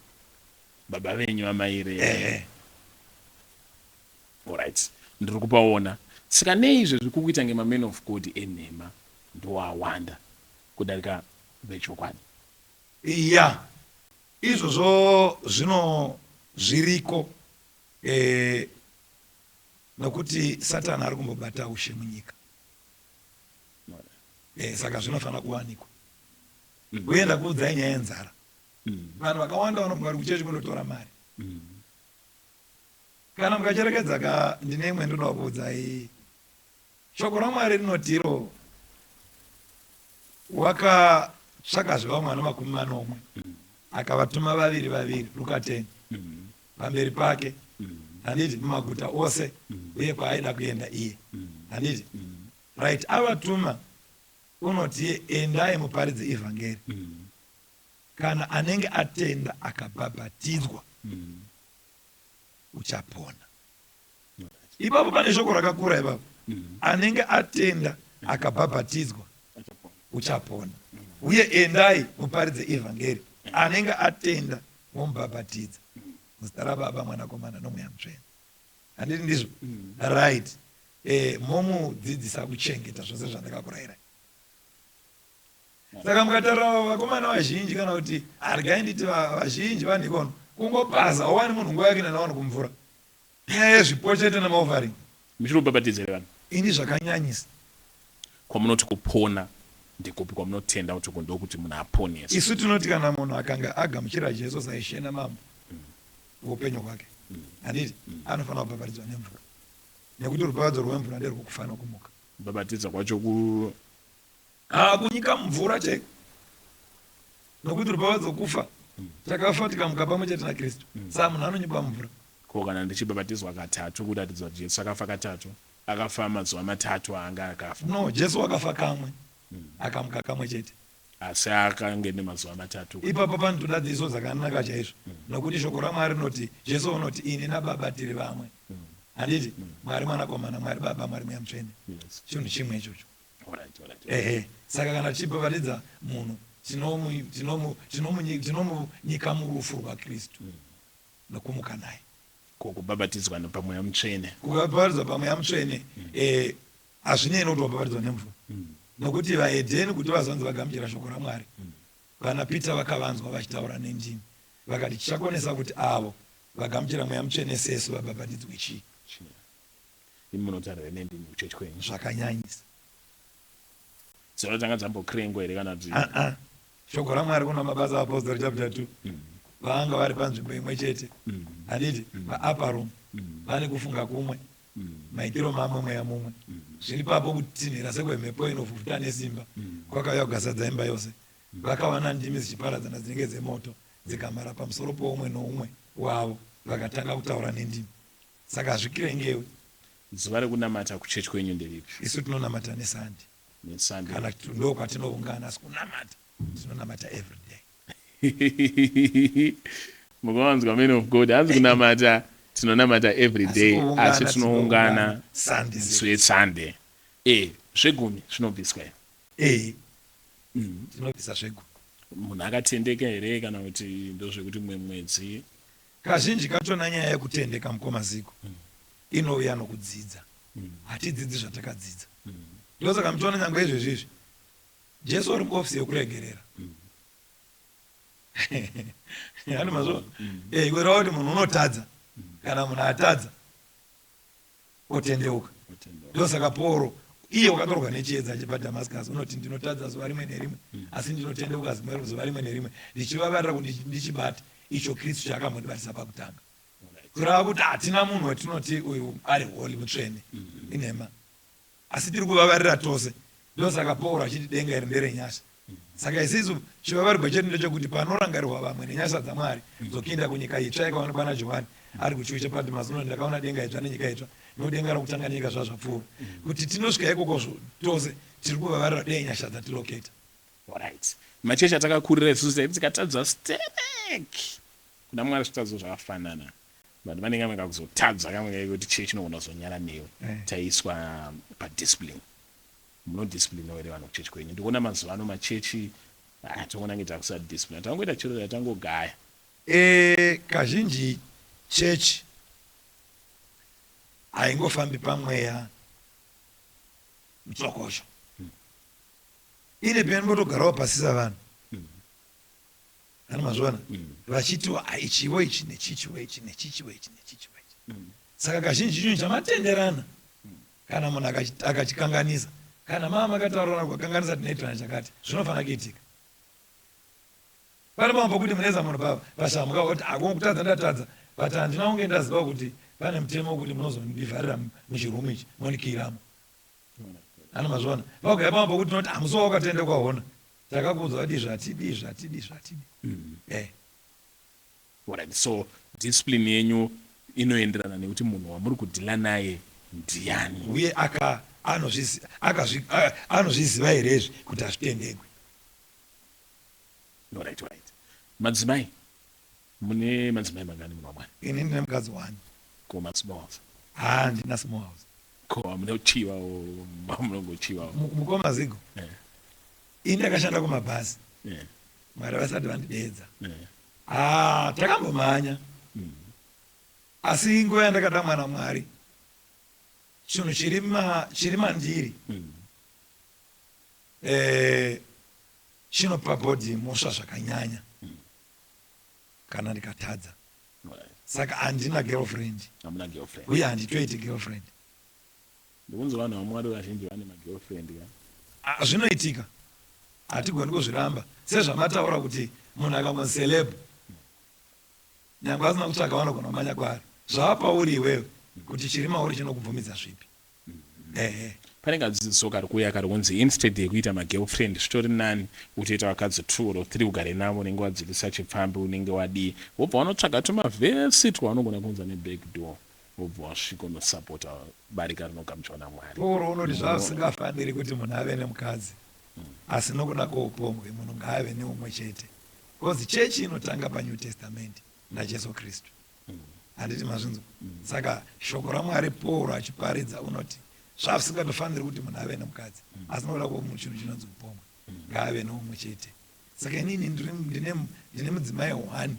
S1: Baba venyu vamaireva.
S2: Ehe.
S1: Alright. Ndiri kupaona. Saka nei izvezvi kukuita nge mamen of God enhema ndoawanda kudarika vechokwadi?
S2: Ya, izvozvo zvino zviriko eh, nokuti Satani ari kumbobata ushe munyika eh, saka zvinofanira kuwanikwa. Uye ndakuudzai nyaya yenzara. Vanhu vakawanda vanofunga kuti kuchechi kundotora mari. Kana mukacherekedza ka, ndine imwe ndinoda kuudzai. Shoko raMwari rinoti iro wakatsvakazve vamwe vana 60 akavatuma vaviri vaviri, Ruka 10, pamberi pake, handiti, mumaguta ose uye kwaaida kuenda iye, handiti? Right, avatuma unoti iye endai muparidze ivhangeri, kana anenge atenda akabhabhatidzwa uchapona. Ipapo pane shoko rakakura ipapo. Anenge atenda akabhabhatidzwa uchapona. Uye endai muparidze ivhangeri. Anenge atenda momubhabhatidza muzita raBaba, Mwanakomana noMweya Mutsvene. Handiti ndizvo? Right. Eh, momudzidzisa kuchengeta zvose zvandakakurayirai. Saka mukatarira vakomana vazhinji kana kuti regai nditi vazhinji vanhu ikono kungopaza hauwani munhu nguva yake nanawana kumvura. Nyaya yezvipo chete nemaoffering.
S1: Muchiri kubhabhatidza here vanhu?
S2: Ini zvakanyanyisa.
S1: Kwamunoti kupona ndekupi kwamunotenda kuti uku ndokuti munhu aponeswe?
S2: Isu tinoti kana munhu akanga agamuchira Jesu saIshe naMambo weupenyu hwake, handiti, anofanira kubhabhatidzwa nemvura. Nekuti rubhabhatidzo rwemvura nderwekufa nokumuka.
S1: Kubhabhatidza kwacho ku.
S2: Haa kunyika mumvura chaiko. Nokuti rubhabhatidzo kufa. Takafa tikamuka pamwe chete naKristu. Saka munhu anonyikwa mumvura.
S1: Ko kana ndichibhabhatidzwa katatu kuratidza kuti Jesu akafa katatu, akafa mazuva matatu aanga akafa.
S2: No, Jesu wakafa kamwe akamuka kamwe chete.
S1: Asi akange nemazuva matatu.
S2: Ipapa panotoda dzidziso dzakanaka chaizvo nokuti shoko raMwari rinoti Jesu unoti ini naBaba tiri vamwe. Handiti? Mwari Mwanakomana, Mwari Baba, Mwari Mweya Mutsvene. Chinhu chimwe ichocho. Ehe, saka kana tichibhabhatidza munhu tinomunyika murufu rwaKristu nokumuka naye.
S1: Ko kubhabhatidzwa pamweya mutsvene?
S2: Kubhabhatidzwa pamweya mutsvene eh, hazvinei nokuti wabhabhatidzwa nemvura. Nokuti vahedheni kuti vazonzi vagamuchira shoko raMwari, vana Peter vakavanzwa vachitaura nendimi vakati chichakonesa kuti avo vagamuchira mweya mutsvene sesu vabhabhatidzwe chii?
S1: Chii? Imi munotaura here nendimi kuchechi kwenyu?
S2: Zvakanyanyisa.
S1: Dzinotanga dzambokrengwa here kana kuti?
S2: Ah-ah. Shoko raMwari kuna Mabasa aApostori chapter 2 vanga vari panzvimbo imwe chete handiti paupper room vane kufunga kumwe maitiro mamwe mweya mumwe zviri papo kutinhira sekwemhepo inovhuvhuta nesimba kwakauya kugasadza imba yose vakawana ndimi dzichiparadzana dzinenge dzemoto dzikamhara pamusoro poumwe noumwe wavo vakatanga kutaura nendimi saka hazvikirengewi.
S1: Zuva rekunamata kuchurch kwenyu nderipi?
S2: Isu tinonamata neSunday.
S1: NeSunday.
S2: Kana ndokwatinoungana asi kunamata tinonamata everyday.
S1: Mukawanzwa man of God hanzi kunamata tinonamata everyday asi tinoungana
S2: musi
S1: weSunday. Eh, zvegumi zvinobviswa here?
S2: Eh. Tinobvisa zvegumi.
S1: Munhu akatendeka here kana kuti ndozvekuti mumwe mwedzi?
S2: Kazhinji kachona nyaya yekutendeka mukoma Zigo inouya nokudzidza. Hatidzidzi zvatakadzidza. Ndosaka muchiona nyangwe izvezvi izvi Jesu uri muofisi yekuregerera. Hani mazvo? Eh, kureva kuti munhu unotadza. Kana munhu atadza otendeuka. Ndosaka Pauro iye wakatorwa nechiedza achibva Damascus unoti ndinotadza zuva rimwe nerimwe asi ndinotendeuka zuva rimwe nerimwe ndichivavarira kuti ndichibate icho Kristu chaakambondibatisa pakutanga. Kureva kuti hatina munhu wetinoti uyu ari holy mutsvene. Inhema. Asi tiri kuvavarira tose. Ndosaka Pauro achiti denga iri nderenyasha. Saka isisu chivavarirwa chedu ndechekuti panorangarirwa vamwe nenyasha dzaMwari dzokuenda kunyika itsva yakaonekwa naJohani ari kuchiwi chePatmos unoti ndakaona denga idzva nenyika itsva nokuti denga rokutanga nenyika zvazvapfuura. Kuti tinosvika ikoko tose tiri kuvavarira dei nyasha dzatiloketa.
S1: Alright. Machechi atakakurira isusu taiti tikatadza stereki kuna Mwari zvitadzo zvakafanana. But pane kamwe kakuzotadza kamwe kaikuti chechi inogona kuzonyara newe. Taiswa padiscipline. Munodisciplinawo here vanhu kuchechi kwenyu? Ndikuona mazuva ano machechi ah, toona kunge takusadisciplina. Tangoita chero yatangogaya.
S2: E, kazhinji chechi haingofambi pamweya mutsokosho. Ine paimbotogarawo pasi savanhu. Ani mazviona? Vachitiwo ah, ichiwo ichi nechichiwo ichi nechichiwo ichi nechichiwo ichi. Saka kazhinji chinhu chamatenderana kana munhu akachikanganisa kana mama makataurirana kukakanganisa tinoitirana chakati zvinofanira kuitika. Pane pamwe pokuti muneza munhu pashamuka kuti ako kutadza ndatadza but handina kunge ndaziva kuti pane mutemo wekuti munozondivharira muchirumu ichi mondikiyiramo. Ano mazviona? Pagaya pamwe pokuti tinoti hamusi wakatendekwa hona takakuudza kuti izvi hatidi izvi hatidi izvi hatidi. Eh.
S1: Alright, so discipline yenyu inoenderana nekuti munhu wamuri kudhila naye ndiyani.
S2: Uye aka anozvizi akazvi anozviziva here izvi kuti hazvitendegwi.
S1: Alright, alright. Madzimai, mune madzimai mangani munhu waMwari?
S2: Ini ndine mukadzi one.
S1: Ko masmall house?
S2: Haa handina small house.
S1: Ko hamunochivawo munongochivawo?
S2: Mukoma Zigo,
S1: Eh.
S2: ini ndakashanda kumabhazi
S1: Eh.
S2: Mwari vasati vandideedza.
S1: Eh.
S2: Haa takambomhanya. Asi nguva yandakadamwa naMwari chinhu chiri ma, chiri mandiri eh, chinopa body mhosva zvakanyanya kana ndikatadza. Saka handina girlfriend.
S1: Hamuna girlfriend.
S2: Uye handitoiti girlfriend.
S1: Ndikunzi vanhu vaMwari vazhinji vane magirlfriend ka.
S2: Ah, zvinoitika hatigoni kuzviramba sezvamataura kuti munhu akangonzi celeb nyangwe asina kutsvaga vanogona kumanya kwaari zvava pauri iwewe kuti chiri mauri chinokubvumidza zvipi ehe
S1: Pane kadzidziso kari kuuya kari kunzi instead yekuita magirlfriend zvitori nani utoita vakadzi two or three ugare navo unenge wadzivisa chipfambi unenge wadii wobva wanotsvaga tumavhesi twaunogona kuunza neback door wobva wasvika unosapota barika rinogamuchirwa naMwari.
S2: Pauro unoti zvazvisingafaniri kuti munhu ave nemukadzi asi nokuda kwoupombwe munhu ngaave neumwe chete bcoz chechi inotanga paNew Testament naJesu Kristu handiti mazvinzwa saka shoko raMwari Pauro achiparidza unoti zvazvisingatofaniri kuti munhu ave nemukadzi asi nokuda kwechinhu chinonzi upombwe ngaave neumwe chete saka inini ndine mudzimai one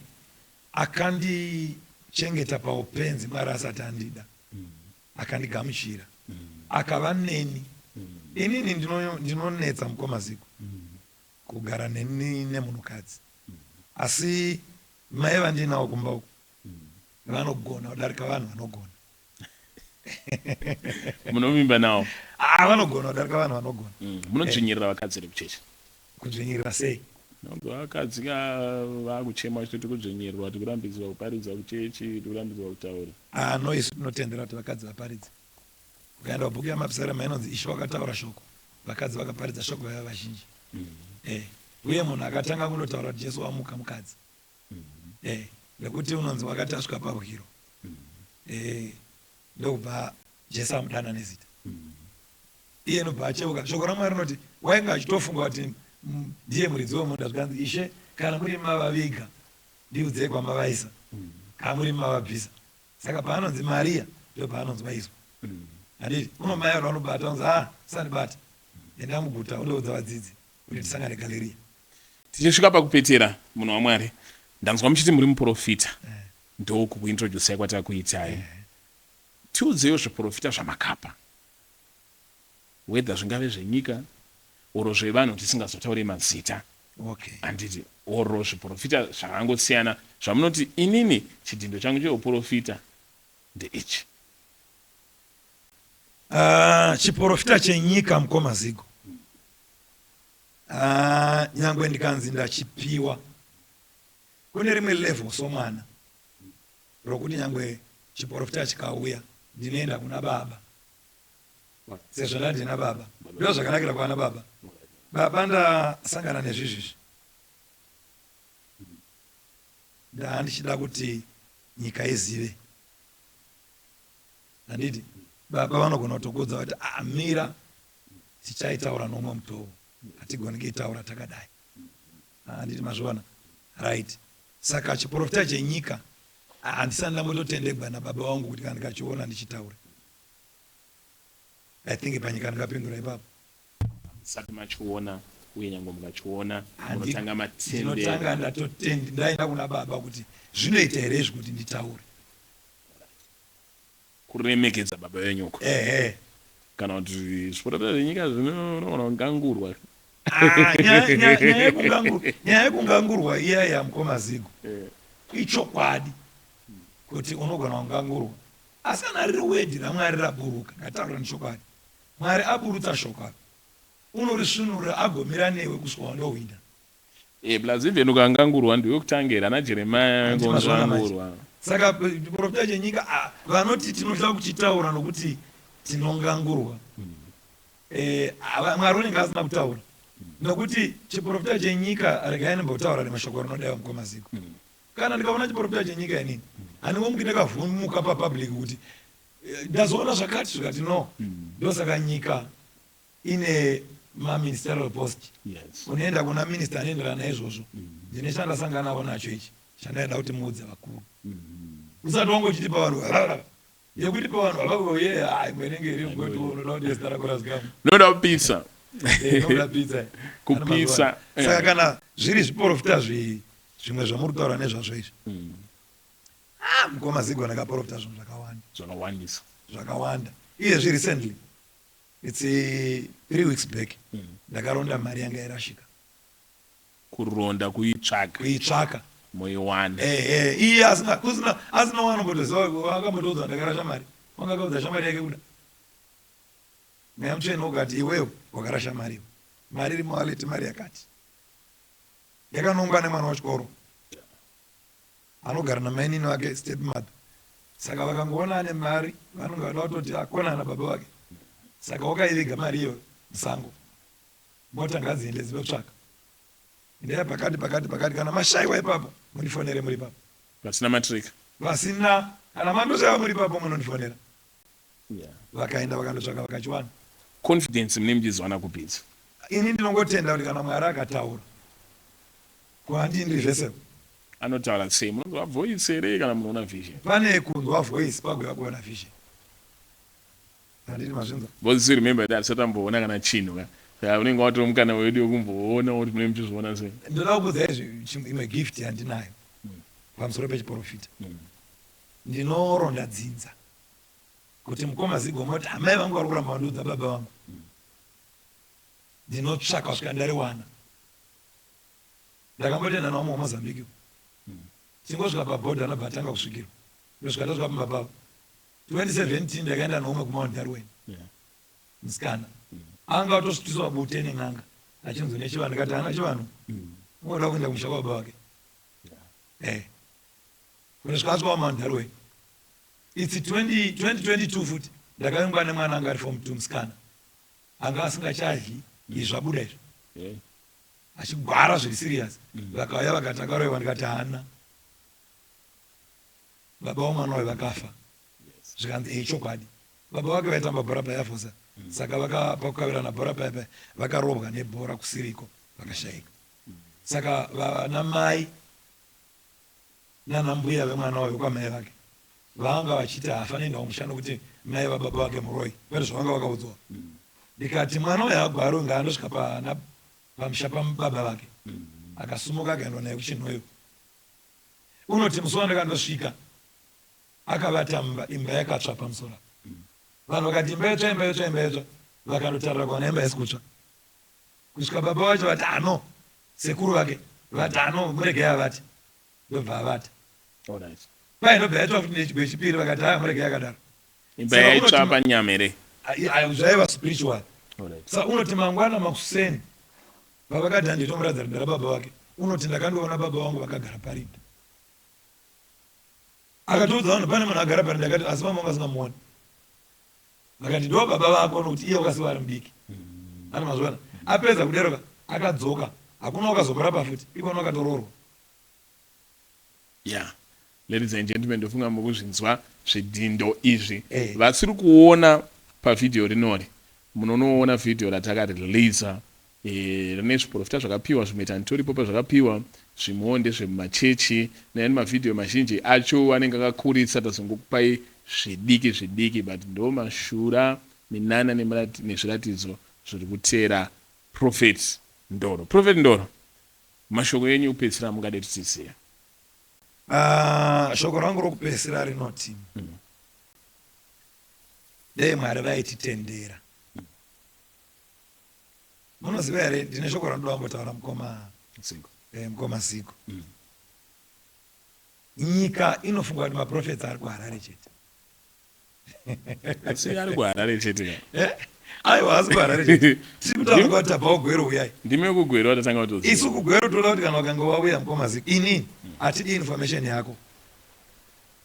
S2: akandi Akandichengeta paupenzi Mwari asati andida. Akandigamuchira. Akava neni. Inini ndinonetsa mukoma Zigo. Kugara neni nemunhukadzi. Asi mai vandinawo kumba uku vanogona kudarika vanhu vanogona.
S1: Munovimba nawo?
S2: Ah, vanogona kudarika vanhu vanogona.
S1: Munodzvinyirira vakadzi here kuchechi?
S2: Kudzvinyirira sei?
S1: Nonzwa vakadzi ka vakuchema vachitoti kudzvinyirirwa, tikurambidzwa kuparidza kuchechi, tikurambidzwa kutaura.
S2: Ah, no, isu tinotendera kuti vakadzi vaparidze. Ukaenda kubhuku yaMapisarema inonzi Ishe wakataura shoko, vakadzi vakaparidza shoko vaiva vazhinji. Eh, uye munhu akatanga kundotaura kuti Jesu wamuka mukadzi. Eh, nekuti unonzi wakati asvika pahwiro. Eh, ndokubva Jesu amudana nezita. Iye nobva acheuka. Shoko raMwari rinoti wainge achitofunga kuti ndiye muridzi wemunda zvikanzi Ishe kana muri mavaviga ndiudzei kwamavaisa. Kana muri mavabvisa. Saka paanonzi Maria ndopaanonzwa izwi. Handiti unomai vanhu vanobata vanonzi ah usandibata. Enda muguta undoudza vadzidzi kuti tisangane Galiria.
S1: Tichisvika pakupetera munhu waMwari ndanzwa muchiti muri muporofita ndokukuintroducai kwatakuitai. Tiudzeiwo zviporofita zvamakapa whether zvingave zvenyika or zvevanhu tisingazotaure mazita handiti or zviporofita zvakangosiyana zvamunoti inini chidhindo changu cheuporofita ndeichi.
S2: Ah, chiporofita chenyika mukoma Zigo. Ah, nyangwe ndikanzi ndachipiwa kune rimwe level somwana rokuti nyangwe chiporofita chikauya ndinoenda kuna baba sezvo ndandina baba ndo zvakanakira kwana baba baba ndasangana nezvizvizvi ndaandichida kuti nyika izive handiti baba vanogona kutokuudza kuti amira tichaitaura nomwe mutovo hatigoni kuitaura takadai handiti mazviona right saka chiprofita chenyika handisani ndambototendegwa nababa vangu kuti kana ndikachiona ndichitaure i think panyika ndingapindura ipapo
S1: Musati machiona uye nyangwe mukachiona munotanga matendera.
S2: Ndinotanga ndatotend ndaenda kuna baba kuti zvinoita here izvi kuti nditaure.
S1: Kuremekedza baba venyu uko.
S2: Ehe.
S1: Kana kuti zviporofita zvenyika zvinogona kungangurwa.
S2: Ah, nyaya yekungangurwa iya ya mukoma Zigo. Eh. Ichokwadi kuti unogona kungangurwa. Asi kana riri wedi raMwari raburuka, ngataura nechokwadi. Mwari aburutsa shoko apa unorisvinurira agomira newe kusvika wandohwina.
S1: Eh plus even ukangangurwa ndiwe wekutanga here ana Jeremiah
S2: Handiti mazviona manje.
S1: vangangurwa.
S2: Saka chiprofita chenyika ah, vanoti tinoda kuchitaura nokuti tinongangurwa. Eh, ava- Mwari unenge asina kutaura nokuti chiprofita chenyika regai ndimbotaura rimwe shoko rinodaiwa mukoma Zigo. Kana ndikaona chiprofita chenyika inini handingomuki ndakavhumuka papublic kuti Ndazoona zvakati zvikati no ndosaka nyika ine maministerial post
S1: Yes.
S2: unoenda kuna minister anoenderana naizvozvo ndine chandasanganawo nacho ichi chandaida kuti muudze vakuru usati wangochiti pavanhu yekuti pavanhu havavoye hai imwe inenge iri ngoti unoda kuti zita rako razikama
S1: Noda kupisa.
S2: Noda pizza
S1: Kupisa.
S2: Saka kana zviri zviporofita zvimwe zvamuri kutaura nezvazvo izvi Ah, mukoma Zigo ndakaporofita zvinhu zvakawanda.
S1: Zvakawandisa.
S2: Zvakawanda. Iyezvi recently it's 3 weeks back ndakaronda mari yanga yarashika.
S1: Kuronda kuitsvaga.
S2: Kuitsvaka.
S1: Moiwana.
S2: Eh eh iye asina kusina asina wanombotoziva akambotoudza ndakarasha mari. Wanga akaudza shamwari yake kuda. Mweya mutsvene ukati iwewe wakarasha mari iwe. Mari iri muwallet mari yakati. Yakanongwa nemwana wechikoro. Anogara namainini vake step mother saka vakangoona ane mari vanonge vada kutoti akonana baba vake saka wakaiviga mari iyoyo musango mota ngadziende dzinotsvaka endai pakati pakati pakati kana mashaiwa ipapo mundifonere muri ipapo
S1: vasina matric
S2: vasina kana mandoshaiwa muri ipapo munondifonera Vakaenda vakandotsvaka vakachiwana.
S1: Confidence mune muchizowana kupi idzi?
S2: Ini ndinongotenda kuti kana Mwari akataura ko handii ndiri zvese.
S1: Anotaura sei? Munonzwa voice here kana munoona vision?
S2: Pane kunzwa voice pagouya kuona vision. Handiti mazvinzwa?
S1: Because you remember that hatisati tamboona kana chinhu ka. Saka unenge watova mukana wedu wekumboona kuti munenge muchizviona sei.
S2: Ndoda kukuudzai imwe gift yandinayo pamusoro pechiporofita. Ndinoronda dzinza kuti mukoma Zigo moti amai vangu vari kuramba vandiudza baba vangu. Ndinotsvaka kusvika ndariwana. Ndakambotoenda nawo muMozambique. Tingosvika pabhodha anobva atanga kusvikirwa. Ndosvika tasvika pamba pavo. 2017 ndakaenda neumwe kuMount Darwin. Musikana. Anga atosvitiswa bute nen'anga achinzi une chivanhu ndikati haana chivanhu. Ungoda kuenda kumusha kwababa vake. Eh. Kunosvika asvika kuMount Darwin. It's 20, 2022 futi ndakavingwa nemwana anga ari form 2 musikana. Anga asingachadyi izvi zvabuda izvi. Achigwara zviri serious. Vakauya vakati akaroiwa ndikati haana. Baba vomwana uyu vakafa. Zvikanzi eh chokwadi. Baba vake vaitamba bhora payafosa. Saka vaka pakukavirana bhora paya paya vakarobwa nebhora kusiriko vakashaika. Saka vana mai nana mbuya vemwana uyu kwamai vake vanga vachiti haafaniri kuenda kumusha nokuti mai vababa vake muroyi kwete zvavanga vakaudzwa. Ndikati mwana uyu haagwari uyu ngaandosvika pana pamusha pababa vake. Akasumuka akaendwa naye kuChinhoyi. Unoti musi wandakandosvika akavata mumba imba yakatsva pamusoro apa. Vanhu vakati imba yotsva imba yotsva imba yotsva vakandotarira kuwana imba haisi kutsva. Kusvika baba vacho vati ano sekuru vake vati ano muregei avate ndobva avata.
S1: Alright.
S2: Kwai ndobva yatsva futi nechipiri vakati haya muregei akadaro.
S1: Imba yaitsva panyama here?
S2: Zvaiva spiritual. Alright. Sa unoti mangwana makuseni pavakati handitomuratidza rinda rababa vake unoti ndakandoona baba vangu vakagara parinda. Akatoudza vanhu pane munhu agara parinda akati asi mama vasingamuoni. Vakati ndo baba vako nokuti iye wakasiwa ari mudiki. Ana mazviona. Apedza kudero ka akadzoka hakuna wakazomurapa futi ikona wakatoroorwa.
S1: Yeah. Ladies and gentlemen, ndofunga mukuzvinzwa zvidhindo izvi. Eh. Vasiri kuona pavhidhiyo rinori, munonoona vhidhiyo ratakareleasa eh, rine zviprofita zvakapiwa, zvimwe tanditoripo pazvakapiwa, zvimwewo ndezvemumachechi, nayani mavhidhiyo mazhinji acho anenge akakuritsa, tazongokupai zvidiki zvidiki, but ndo mashura minana nezviratidzo zviri kuteera Prophet Ndoro. Prophet Ndoro, mashoko enyu ekupedzisira amungade tichiziva?
S2: Ah, shoko rangu rokupedzisira rinoti dai Mwari vaititendera. Munoziva here, ndine shoko randinoda kumbotaura mukoma
S1: Zigo.
S2: Eh, mukoma Zigo. Nyika inofunga kuti maprofets ari kuHarare chete.
S1: Asi ari kuHarare chete ka?
S2: Eh? Aiwa, asi kuHarare chete. Tiri kutaura kuti tabva kuGweru uyai.
S1: Ndimi wekuGweru watatanga kutoziva.
S2: Isu kuGweru toda kuti kana ukange wauya mukoma Zigo, inini hatidi information yako.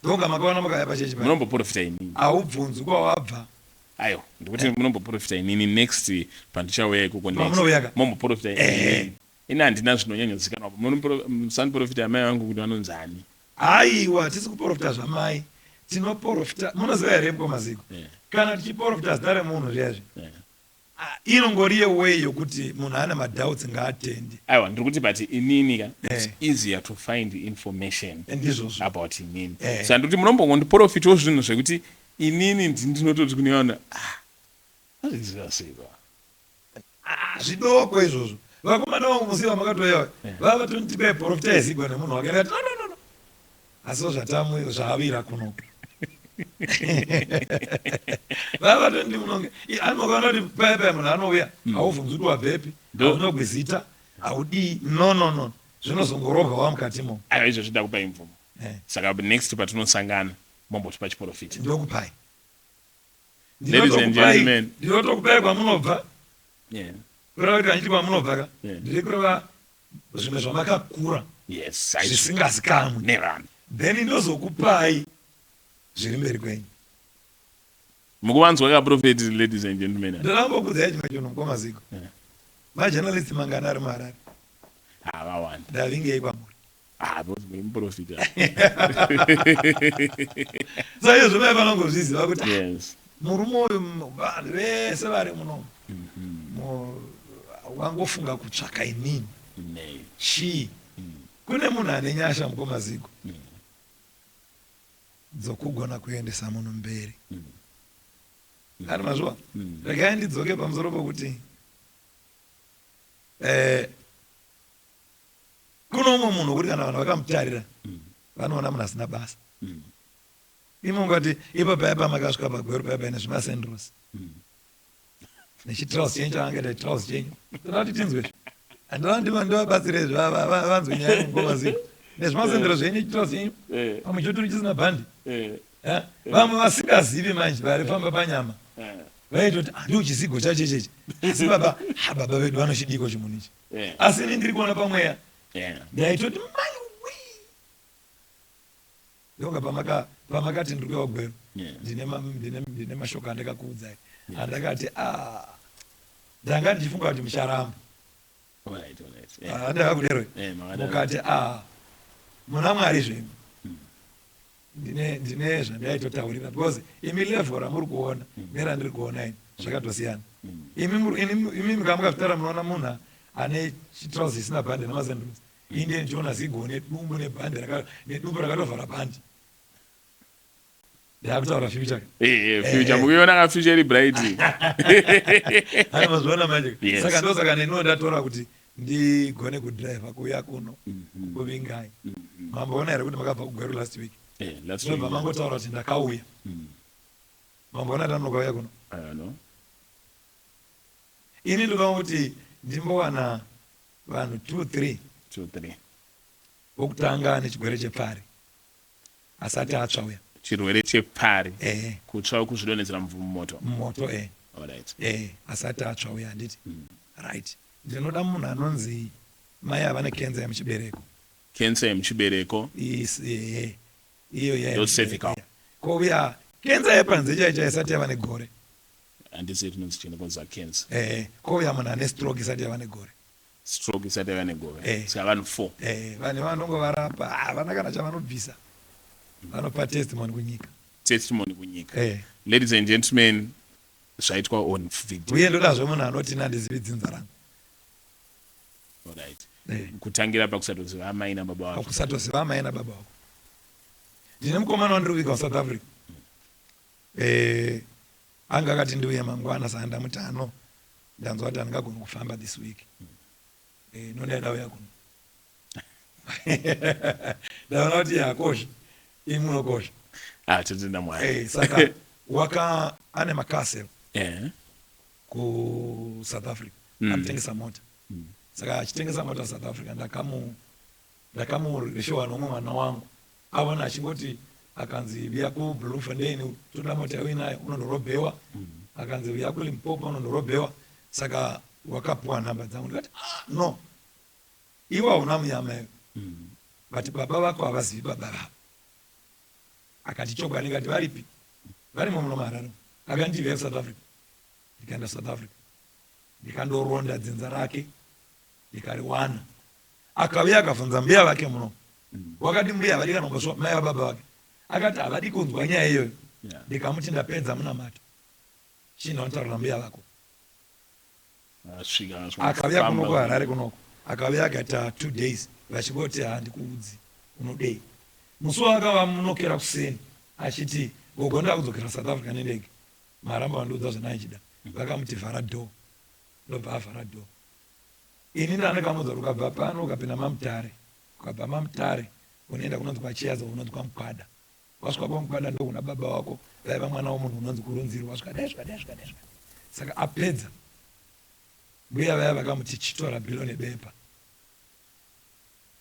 S2: Ndonga makaona makauya pachechi paya.
S1: Munomboprofita inini.
S2: Haubvunzwi kwawabva.
S1: Aiwa, ndikuti munomboprofita inini next pandichauya ikoko next.
S2: Pamunouya ka?
S1: Momboprofita inini. Ini handina zvinonyanyozikanwa. Musandiprofita amai vangu kuti vanonzi ani.
S2: Haiwa, hatisi kuprofita zvamai. Tinoprofita, munoziva here mukoma Zigo? Kana tichiprofita zita remunhu zviya zviya. Ah, inongori yeway yokuti munhu ane madoubts ngaatende.
S1: Aiwa, ndiri kuti but inini ka, it's easier to find information
S2: Ndizvozvo.
S1: about inini. Saka ndiri kuti munombongondiprofitawo zvinhu zvekuti inini ndini ndinototi kune vanhu, ah, vazviziva sei ba?
S2: Ah, zvidoko izvozvo. Vakomana vangu musi vamakatouya vava vatondipa profita yezigwa nemunhu wake. Ndikati no no no no. Asi zvatamu zvaawira kunoku. Vava vatondi munonge. Anokaona kuti paya paya munhu anouya haubvunzi kuti wabvepi, haunogwi zita, haudii. No no no. Zvinozongorobwa wamukati imomo.
S1: Aiwa izvozvi ndakupai mvumo. Saka next patinosangana mombotipa chiprofita.
S2: Ndokupai.
S1: Ladies and gentlemen.
S2: Ndinotokupai kwamunobva.
S1: Yeah.
S2: Kureva kuti handiti kwamunobva ka.
S1: Yeah.
S2: Ndiri kureva zvimwe zvamakakura.
S1: Yes.
S2: Zvisingazikamwi.
S1: Nevanhu.
S2: Then ndozokupai zviri mberi kwenyu.
S1: Mukuvanzwa ka prophet ladies and gentlemen.
S2: Ndinambokudzai chimwe chinhu mukoma Zigo.
S1: Yeah.
S2: Majournalist mangani ari muHarare?
S1: Havawandi.
S2: Ndavingei kwamuri.
S1: Ah, because muri muprofita.
S2: Saka izvo mai vanongozviziva kuti
S1: Yes.
S2: murume uyu vanhu vese vari muno wangofunga kutsvaka inini.
S1: Nei.
S2: Chii? Kune munhu ane nyasha mukoma Zigo. Dzokugona kuendesa munhu mberi. Ani mazviwa? Regai ndidzoke pamusoro pokuti eh, Kune umwe munhu wekuti kana vanhu vakamutarira vanoona munhu asina basa. Imi ungati ipa paya pamakasvika paGweru paya paine zvimasendros nechitrouse chenyu chavangaita chitrouse chenyu. Toda kuti tinzwe. Handina ndivabatsire vanzwe nyaya yemukoma Zigo. Nezvimasendero zvenyu chitrouse chenyu. Pamwe choturi chisina bhandi. Vamwe vasingazivi manje varifamba panyama. Vaitoti ah, ndiwo chizigo chacho ichechi. Asi baba, ah, baba vedu vanochidiko chimunhu ichi. Asi ini ndiri kuona pamweya. Ndaitoti mai wee. Ndonga pamaka pamakati ndiri kuuya kuGweru ndine ndine ndine mashoko andakakuudzai andakati ah ndanga ndichifunga kuti mucharamba.
S1: Alright, alright. Yeah.
S2: Ah, ndakakudero.
S1: Eh, makadaro.
S2: Mukati ah muna Mwari zvenyu. Ndine ndine zvandaitotaurira because imi level ramuri kuona nerandiri kuona ini zvakatosiyana. Imi muri imi imi mukamukazvitaura munoona munhu ane chitrouse chisina bhande nemasenduzi. Ini ndiye ndichiona zigo nedumbu nebhandi raka nedumbu rakatovhara bhandi. Ndakutaura future.
S1: Eh, eh, future eh, mukuiona ka future iri bright.
S2: Ana mazviona manje.
S1: Yes.
S2: Saka ndosaka neniwo ndatora kuti ndigone kudriver kuuya kuno kuvingai. Mamboona here kuti makabva kuGweru last week?
S1: Eh, last week.
S2: Ndobva mangotaura kuti ndakauya. Mamboona ndanonoka uya kuno?
S1: No.
S2: Ini ndoda kuti ndimbowana vanhu 2 3.
S1: 2 3.
S2: Wokutanga ane chigwere chepfari asati atsva uya.
S1: Chirwere chepfari.
S2: Ehe.
S1: Kutsva kuzvidonhedzera mumoto.
S2: Mumoto eh.
S1: Alright.
S2: Eh, asati atsva uya handiti. Right. Ndinoda munhu anonzi mai ava nekenza yemuchibereko.
S1: Cancer yemuchibereko.
S2: Is ehe. Iyo iya.
S1: Ndo cervical.
S2: Kouya kenza yepanze chaiyo chaiyo isati yava negore.
S1: Handisi rinonzi chii rinonzi cancer.
S2: Ehe. Kouya munhu ane stroke isati yava negore.
S1: Stroke isati yava negore.
S2: Eh.
S1: Saka vanhu 4.
S2: Eh, vanhu vanongovarapa havana kana chavanobvisa. Vanopa testimony kunyika.
S1: Testimony kunyika.
S2: Eh.
S1: Ladies and gentlemen, zvaitwa on video.
S2: Uye ndodazve munhu anoti ini handizivi dzinza rangu.
S1: Alright.
S2: Eh.
S1: Kutangira pakusatoziva amai nababa vako.
S2: Pakusatoziva amai nababa vako. Ndine mukomana wandiri kuviga kuSouth Africa. Eh, anga akati ndiuye mangwana saka ndamuti ano ndanzwa kuti handingagoni kufamba this week. Eh, no ndauya kuno. Ndaona kuti yakosha. Imi munokosha.
S1: Ah, totenda Mwari.
S2: Eh, saka waka ane macastle
S1: Eh.
S2: ku South Africa. Anotengesa mota. Saka achitengesa mota South Africa ndakamu ndakamureshewa nomwe mwana wangu aona achingoti akanzi vuya kuBloemfontein toda mota yauinayo unondorobhewa akanzi vuya kuLimpopo unondorobhewa saka wakapuwa nhamba dzangu ndikati ah, no iwe hauna munyama iwe but baba vako havazivi baba vavo akati chokwadi ndikati varipi varimo muno muHarare akanditi vuya kuSouth Africa ndikaenda South Africa ndikandoronda dzinza rake ndikariwana akauya akabvunza mbuya vake muno wakati mbuya havadi kana kumboswa mai vababa vake akati havadi kunzwa nyaya iyoyo ndikamuti ndapedza munamato chiinda unotaura nambuya vako
S1: Asvika
S2: akauya kuno kuHarare kunoko akauya akaita 2 days vachingoti handikuudzi unodei musi waakavamunokera kuseni achiti gogo ndakudzokera South Africa nendege maramba vandiudza zvanaichida vakamuti vhara door ndobva avhara door ini ndandakamuudza kuti ukabva pano ukapinda maMutare ukabva maMutare unoenda kunonzi kwaChiyaza unonzi kwaMukwada wasvika kwaMukwada ndokuna baba wako vaiva mwana womunhu unonzi Kurunziro wasvika dai svika dai svika dai svika saka apedza mbuya vaya vakamuti chitora bhilo nebepa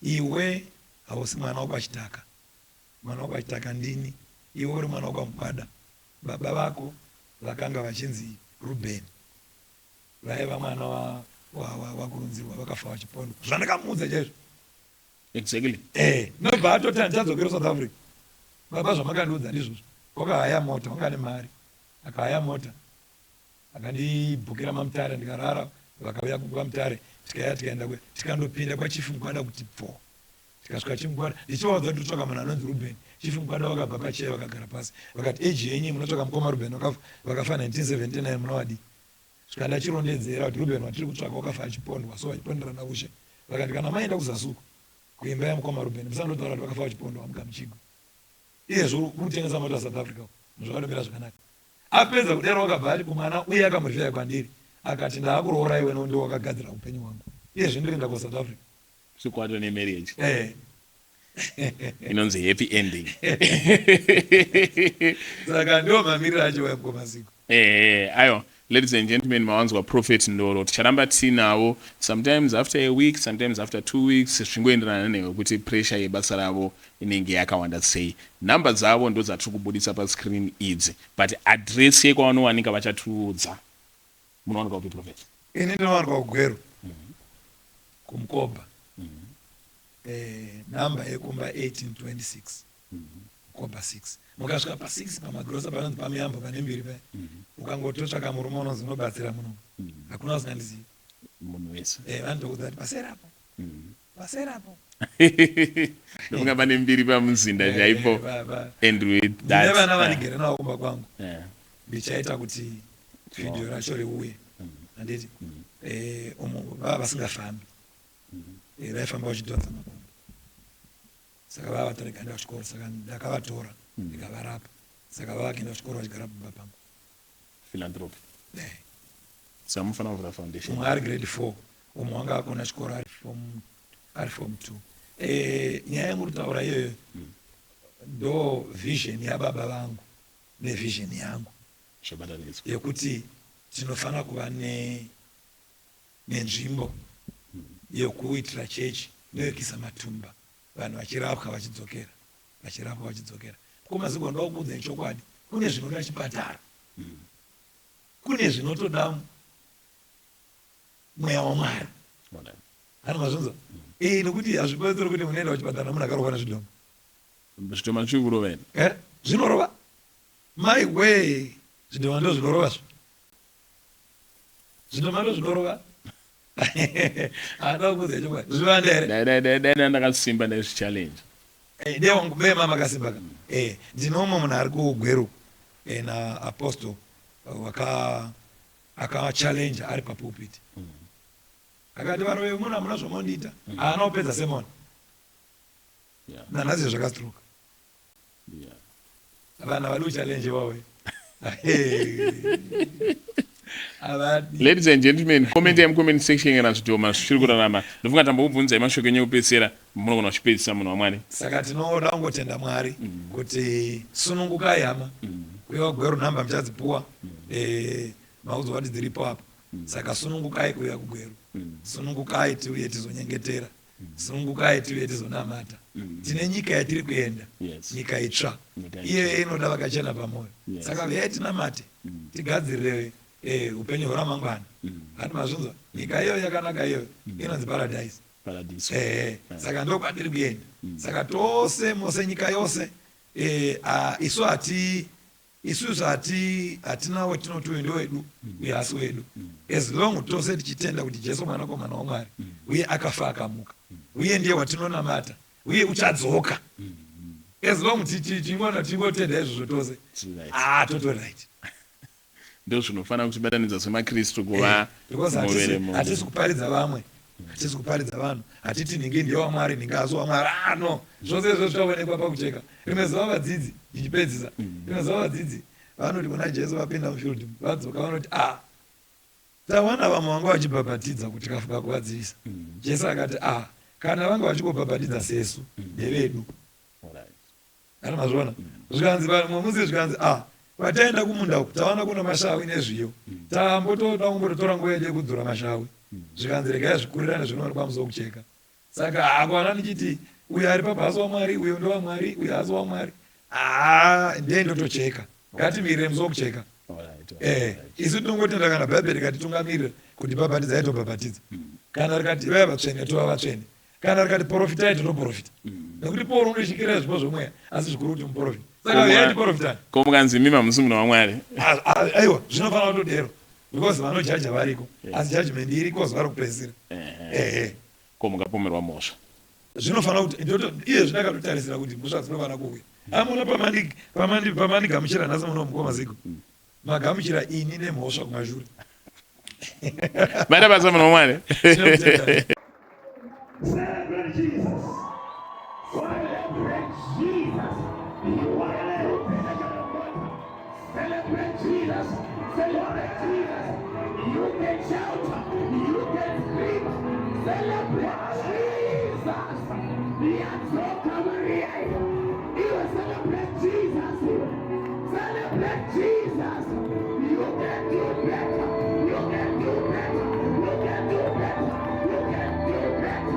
S2: iwe hausi mwana wokwaChitaka mwana wokwaChitaka ndini iwe uri mwana wokwaMukwada baba vako vakanga vachinzi Rubheni vaiva mwana waKurunzirwa vakafa vachipondwa zvandakamuudza chaizvo
S1: Exactly.
S2: Eh, nobva atoti handichadzokera South Africa. Baba zvamakandiudza ndizvozvo. Wakahaya mota, wanga ane mari. Akahaya mota. Akandibhukira maMutare ndikarara, vakauya kwaMutare, tikauya tikaenda kuya, tikandopinda kwaChief Mukwada kuti pfo. Tikasvika Chief Mukwada, ndichivaudza kuti ndinotsvaka munhu anonzi Ruben. Chief Mukwada vakabva pacheya vakagara pasi. Vakati age yenyu munotsvaka mukoma Ruben vakafa, vakafa 1979 munovadii? Svika ndachirondedzera kuti Ruben watiri kutsvaka wakafa achipondwa so vachiponderana ushe. Vakati kana maenda kuzasi uko kuimba yamukoma Ruben musandotaura kuti vakafa vachipondwa hamugamuchigwi. Iyezvo uri kutengesa mota South Africa uko zvakatomira zvakanaka. Apedza kudero wakabva ati kumwana uye akamurifeya kwandiri akati ndaakuroora iwe no ndiwe wakagadzira upenyu hwangu. Iyezvi ndiri kuenda kuSouth Africa.
S1: Sikwato nemarriage.
S2: Eh.
S1: Inonzi happy ending.
S2: Saka ndo mamiriro acho wemkomaziko.
S1: Aiwa, ladies and gentlemen, mawanzwa Prophet Ndoro. Ticharamba tiinavo sometimes after a week, sometimes after 2 weeks, zvichingoenderana nekuti pressure yebasa ravo inenge yakawanda sei. Nhamba dzavo ndo dzatiri kubudisa pascreen idzi, but address yekwavanowanika vachatiudza. Munowanika kupi, Prophet?
S2: Ini ndinowanikwa kuGweru, kuMkoba, namba yekumba 1826, Mkoba 6. Mukasvika pa6 pamagirosa panonzi pamuyambo, pane mbiri paya. Ukangototsvaka murume unonzi unobatsira muno, hakuna usingandizivi.
S1: Munhu wese.
S2: Vanotokuudza kuti paserapo, paserapo.
S1: Ndofunga pane mbiri pamuzinda chaipo. And with
S2: that, ndine vana vandigere navo kumba kwangu. Ndichaita kuti vhidhiyo racho riuye, handiti? Umu vava vasingafambi, vaifamba vachidhonza makumbo, saka vava vatorega kuchikoro. Saka ndakavatora, ndikavarapa, saka vava kuenda kuchikoro vachigara pamba pangu.
S1: Philanthropy. Saka mufanira kuvhura foundation.
S2: Umwe ari grade 4, umwe wanga akona chikoro ari form 2. Nyaya yemuri kutaura iyoyo ndo vision yababa vangu nevision yangu
S1: Zvabatanidzwa.
S2: yekuti tinofanira kuva nenzvimbo yekuitira chechi neyekuisa matumba, vanhu vachirapwa vachidzokera, vachirapwa vachidzokera. Komaziko, ndokuudzai chokwadi, kune zvinoda chipatara, kune zvinotoda mweya waMwari. Hani mazvinzwa? Nekuti hazvibatsiri kuti munoenda kuchipatara munhu akarohwa nezvidhoma.
S1: Zvidhoma zviri kurova here?
S2: Zvinorova mai we, zvidhoma ndo zvinorova zvo, zvidhoma ndo zvinorova. Hada kuudza chokwadi, zvivanda here?
S1: Dai ndakasimba, ndaizvichallenge.
S2: Ndewangu mema makasimba ka. Ndine umwe munhu ari kuGweru, naapostle waka akachallenge ari papulpit, akati, "Varove munhu, hamuna zvamondiita." Haana kupedza sermon. Nanhasi zvakastroka. Vanhu havadi kuchallenge wawe, havadi.
S1: Ladies and gentlemen, comment yemucomment section kana zvidhoma zvichiri kurarama. Ndofunga tambokubvunzai mashoko enyu ekupedzisira, munogona kuchipedzisa, munhu waMwari.
S2: Saka tinoda kungotenda Mwari kuti sunungukai, hama. Kuuya kuGweru, nhamba muchadzipuwa, maudzwa kuti dziripo apo. Saka sunungukai kuuya kuGweru, sunungukai tiuye tizonyengetera, sunungukai tiuye tizonamata. Tine nyika yatiri kuenda, nyika itsva.
S1: Nyika itsva.
S2: Iyoyo inoda vakachena pamwoyo. Saka uyai tinamate, tigadzirire upenyu hweramangwana. Hati mazvinzwa? Nyika iyoyo yakanaka, iyoyo inonzi paradise.
S1: Paradiso.
S2: Saka ndo kwatiri kuenda. Saka tose mose, nyika yose, isu hati isusu hati hatina wetinoti uyu ndewedu, uyu hasi wedu, as long tose tichitenda kuti Jesu mwanakomana waMwari, uye akafa akamuka, uye ndiye watinonamata, uye uchadzoka. As long tingotenda izvozvo tose, ah, toto right.
S1: Ndo zvinofanira kutibatanidza semakristu, kuva
S2: Because
S1: muviri mumwe.
S2: Hatisi kuparidza vamwe, hatisi kuparidza vanhu, hatiti nhingi ndewamwari, nhingi asi wamwari. Ah, no, zvose izvo zvichaonekwa pakucheka. Rimwe zuva vadzidzi, ndichipedzisa, rimwe zuva vadzidzi vanoti kuna Jesu, vapinda mufield, vadzoka, vanoti, "Ah, tawana vamwe vanga vachibhabhatidza, kuti tikafunga kuvadzivisa." Jesu akati, "Ah, kana vanga vachingobhabhatidza sesu, ndevedu." Kana mazviona, zvikanzi vamwe musi, zvikanzi, "Ah, pataenda kumunda uku tawana kuna mashawi nezviyo, tambotoda kumbototora nguva yedu yekudzura mashawi." Zvikanzi, "Regai zvikurirane, zvinowanikwa musi wokucheka." Saka hakwana ndichiti uyo ari pabhasi waMwari, uyo ndowamwari, uyo hasi wamwari. Haa, ndee ndotocheka, ngatimirire musi wokucheka. Isu tinongotenda kana Bhaibheri rikatitungamirira kuti bhabhatidzai, tobhabhatidza. Kana rikati vaya vatsvene, tova vatsvene. Kana rikati profitai, totoprofita, nekuti Pauro unosvikira zvipo zvomweya, asi zvikuru kuti muprofita. Saka uyai tiprofitani.
S1: Ko mukanzi mimi hamusi munhu waMwari?
S2: Aiwa, zvinofanira kutodero because vanojaja variko, asi judgment iriko zuva rokupedzisira, ehe.
S1: Ko mukapomerwa mhosva?
S2: Zvinofanira kuti iye zvino akatotarisira kuti mhosva dzinofanira kuuya. Amuna pamandigamuchira nhasi muno, mukoma Zigo, magamuchira ini nemhosva kumashure.
S1: Maita basa, munhu waMwari.
S2: Tinokutendai.
S3: Celebrate Jesus. Celebrate Jesus. You are Celebrate Jesus. Celebrate Jesus. You can shout. You can scream. Celebrate Jesus. Yadzoka. Maria. Iwe celebrate Jesus. Celebrate Jesus. You can do better. You can do better. You can do better. You can do better.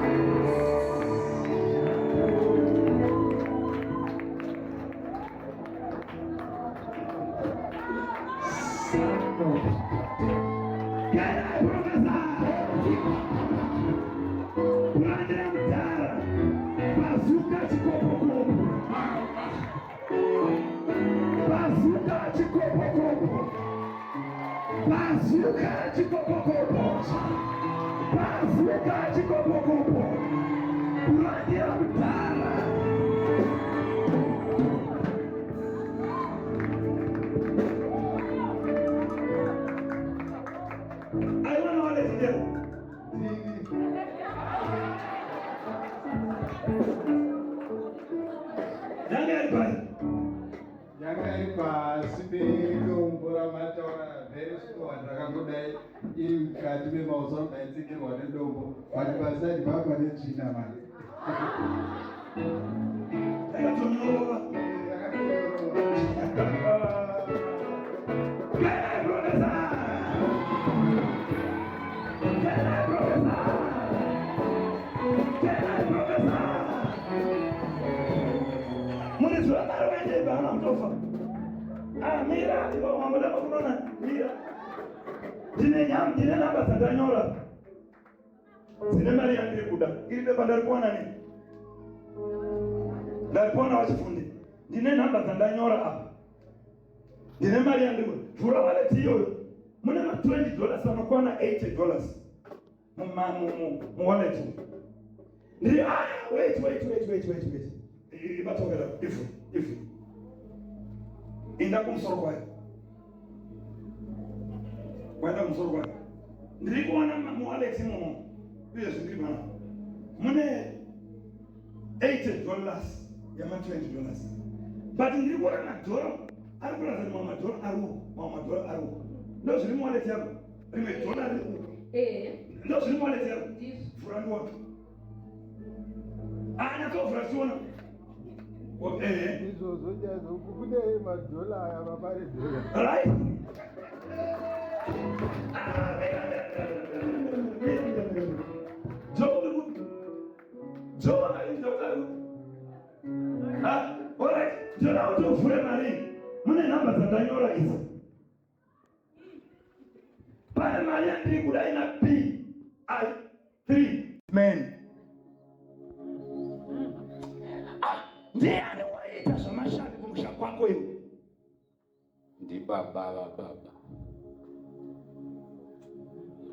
S3: Can I prophesy? Kurandira mudhara bazuka chikopokopo, bazuka chikopokopo, bazuka chikopokopo, bazuka chikopokopo, kurandira mudhara. Aiwana wallet. Yanga iri pai?
S4: Yanga iri pasi pedombo ramataura, very small, rakangodai iri mukati memauswa, ndaitsikirwa nedombo, but paside papa netsvina mani.
S3: Yakatonyorova.
S4: Yakatonyorova.
S3: Can I prophesy? Can I prophesy? Can I prophesy? Muridzi wemari waendei haana kutofa. Ah, mira, ivo wamboda kunona, mira. Ndine nyama, ndine namba dzandanyora. Dzine mari yandiri kuda. Iri pepa ndari kuwana nei? Ndari kuwana vachifundi. Ndine nhamba dzandanyora apa. Ndine mari yandiri kuda. Vhura wallet iyoyo. Mune ma 20 dollars anokwana 80 dollars muwallet. Ndiri, ah, wait, wait, wait, wait, wait, wait. Ibatokera ifu ifu. Inda kumusoro kwayo. Waenda kumusoro kwayo. Ndiri kuona muwallet imomo. Uyezve ndiri pana. Mune 80 dollars yama 20 dollars. But ndiri kuona madhora ari kuratidza kuti mamwe madhora ari uku, mamwe madhora ari uku. Ndo zviri muwallet yako. Rimwe dhora riri uku. Ndo zviri muwallet yako.
S5: Ndizvo.
S3: Vhura ndione. Ah, nyatsovhura tiona. Oh,
S4: Izvozvo chaizvo, kune madhola aya mapare dhola.
S3: Right? Ah, mira, mira, mira, mira, mira, mira. Joe, uri kupi? Joe akainda kutaura. Ah, alright. Ndoda kuti uvhure mari. Mune nhamba dzandanyora idzi. Pane mari yandiri kuda ina P I 3 men. Ah, ndiani waita zvamashavi kumusha kwako iwe?
S6: Ndibaba vababa.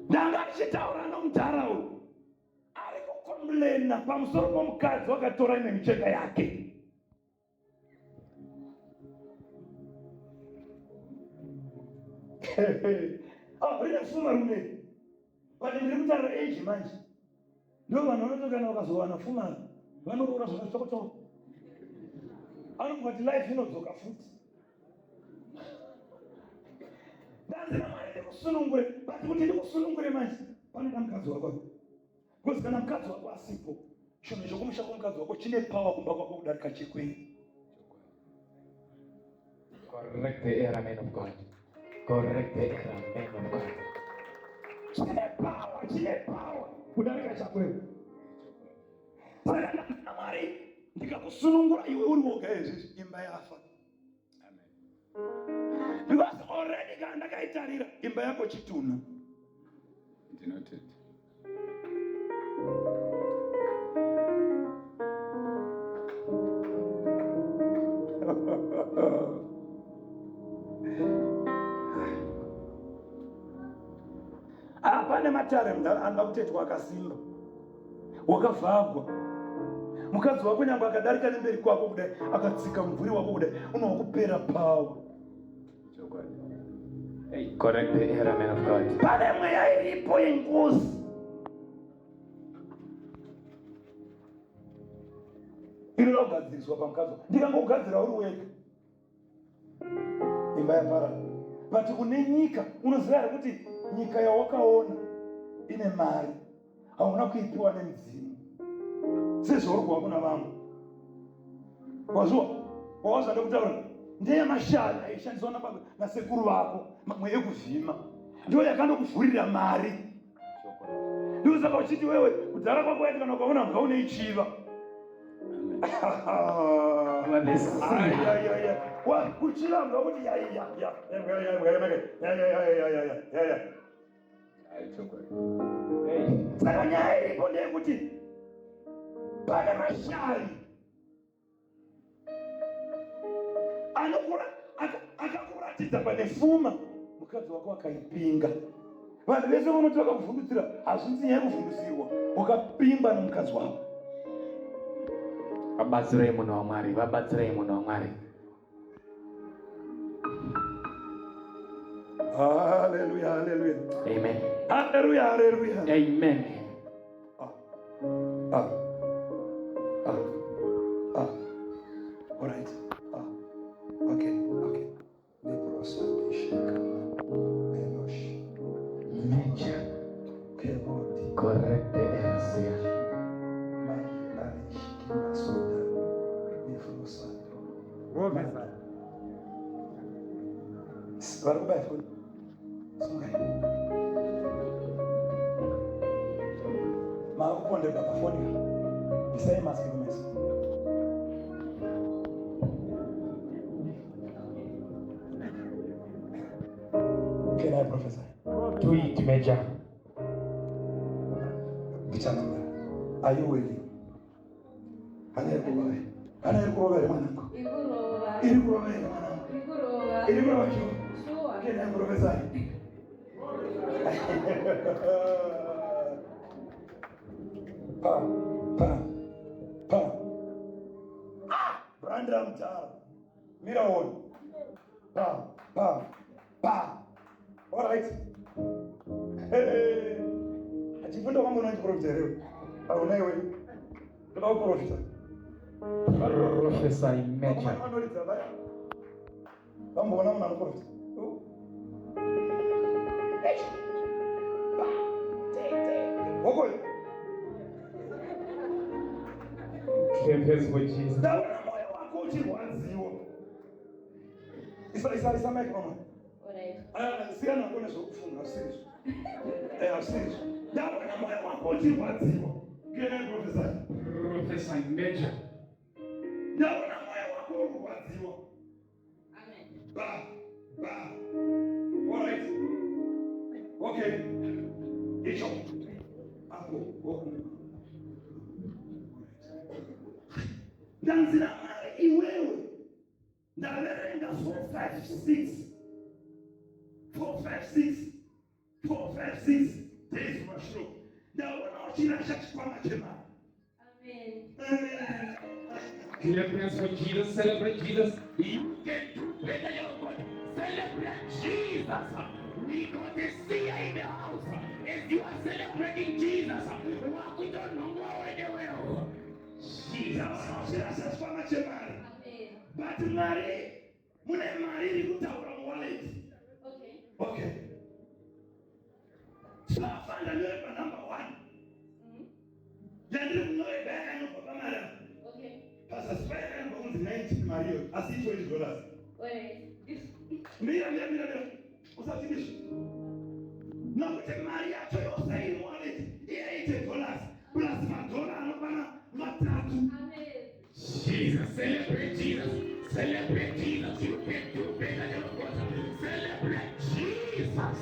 S3: Ndanga ndichitaura nomudhara uyu ari kucomplaina pamusoro pomukadzi wakatora imwe micheka yake. Oh, rine fuma rume, but ndiri kutaura age manje. Ndo vanhu vanoti kana vakazowana fuma vanoroora zvakatokotoko, anofunga kuti life inodzoka futi. Ndanzi naMwari ndikusunungure, but kuti ndikusunungure manje panoda mukadzi wako, because kana mukadzi wako asipo, chinhu chokumusha kwomukadzi wako chine power kumba kwako kudarika chekwenyu.
S6: Correct the error, man of God. Correct the error, man of God.
S3: Chine power, chine power kudarika chakweyo. Saka ndanzi naMwari ndikakusunungura iwe uri woga izvizvi, imba yafa, because already kana ndakaitarira imba yako chitunha.
S6: Ndinotenda.
S3: Ah, pane matare anoda kutetwa akasimba, wakavhagwa. Mukadzi wako nyange akadarika nemberi kwako kudai, akatsika mumvuri wako kudai, unowa kupera power.
S6: Chokwadi. Hey, correct the error, man of God.
S3: Pane mweya iripo yengozi inoda kugadziriswa pamukadzi. Ndikangogadzira uri wega, imba yaparara. But une nyika, unoziva here kuti nyika yawakaona ine mari hauna kuipiwa nemudzimu sezvauri kuva kuna vamwe? Wazviwa? Wawazva ndokutaura ndeyemashavi aishandiswa nababa nasekuru vako mamwe ekuvhima ndiyo yakandokuvhurira mari. Ndosaka uchiti wewe kudhara kwako waiti kana ukaona mbwa uneichiva. Kuchiva mbwa kuti ya ya ya ya ya ya. Saka nyaya iripo ndeyekuti pane mashavi akakuratidza pane fuma mukadzi wako akaipinga vanhu vese vanoti vakakuvhundutsira hazvinzi nyaya yekuvhundutsirwa wakapingwa nemukadzi wako
S6: vabatsirei munhu wamwari vabatsirei munhu wamwari
S3: haleluya haleluya
S6: amen
S3: haleluya haleluya
S6: amen
S3: ah, ah,
S2: ah, ah. All right. Ah. Okay, okay. Lebrosa deshika. Menosh.
S6: Major.
S2: Kebodi.
S6: Correct the errors.
S2: Mai arish kimasoda. Lefrosa. Vari kubaya foni. Sungai.
S3: Makuponderwa pafoni ka. Bvisai mask kumeso. Can I prophesy?
S6: Do it, Major.
S3: Ndichananga. Are you willing? Hana iri kurova here? Hana iri kurova here mwanangu? Iri kurova here mwanangu? Iri kurova shuwa? Can I prophesy? Pa, pa, pa. Ah! Brand ramudhara. Mira uone. Pa, pa, pa. All right. Hey. Achifunda kwangu unachiprofita here? Hauna iwe. Ndoda kuprofita.
S6: Prophesy major.
S3: Vanoridza vaya. Vamboona munhu anoprofita. Pa, te, te. Hokoyo.
S6: Clap hands for Jesus.
S3: Ndaona moyo wako uchirwadziwa. Isa isa isa mic mama. Ah, siyana nako nezvekufunga hazvisiri izvo. Eh, hazvisiri izvo. Ndaona moyo wako uchirwadziwa. Can I prophesy?
S6: Prophesy major.
S3: Ndaona moyo wako uri kurwadziwa. Ba, ba. All right. Okay. Icho. Apo. Oh. Ndanzi naMwari iwewe ndaverenga 4 5 6 4 5 6 4 5 6 days mumashure ndaona uchirasha chikwama chemari.
S5: Amen.
S6: Clap hands for Jesus. Celebrate Jesus.
S7: You can do better, your God. Celebrate Jesus. We got the seer in the house. As you are celebrating Jesus, wakutonhongwa wene wewo. Jesus.
S3: Ndaona uchirasha chikwama chemari.
S5: Amen.
S3: But mari mune mari iri kutaura muwallet.
S5: Okay.
S3: Okay. Safa ndanyore panumber 1. Yandiri kunyorega yakanyorwa pamari apa.
S5: Okay.
S3: Pazasi payakanyorwa kunzi 19 mari iyoyo asi i 20 dollars.
S5: All right.
S3: Mira mira mira mira. Usati ndizvo. Nokuti mari yacho yose iri muwallet i 80 dollars plus madhora anokwana matatu.
S5: Amen.
S7: Jesus, celebrate Jesus. Celebrate Jesus. You can do better, your God. Celebrate Jesus.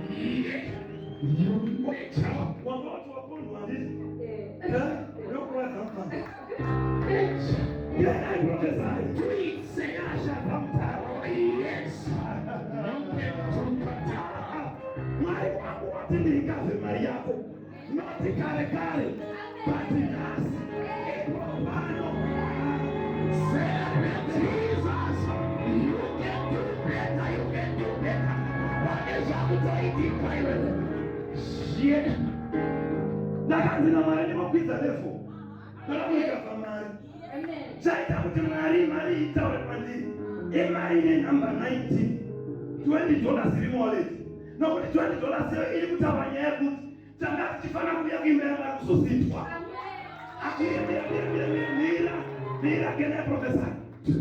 S7: Yeah. You nature.
S3: Wanga wati wapondwa handiti?
S5: Eh.
S3: Eh? Ndokuradza mufana.
S7: Nature.
S3: Can I prophesy?
S7: Do it, say.
S3: Nyasha dzamutaro.
S7: Oh, yes. You can do better.
S3: Mwari wangu wati ndiikazve mari yako noti kare kare but nhasi ipo pano.
S7: Celebrate Jesus. You can do better. You can do better. Pane zvakutoitika iwewe. Yeah.
S3: Ndakanzi naMwari ndinokwidza level ndoda kuikabva mari.
S5: Amen.
S3: Chaita kuti mwari mari itaure kwandiri imari ine nhamba 19 20 dollars iri muwallet nokuti 20 dollars iyo iri kutaura nyaya yekuti tanga tichifanira kuuya kuimba yamwari kuzositwa.
S5: Amen.
S3: Mira, mira, mira, mira, mira, mira. Seer, can I prophesy?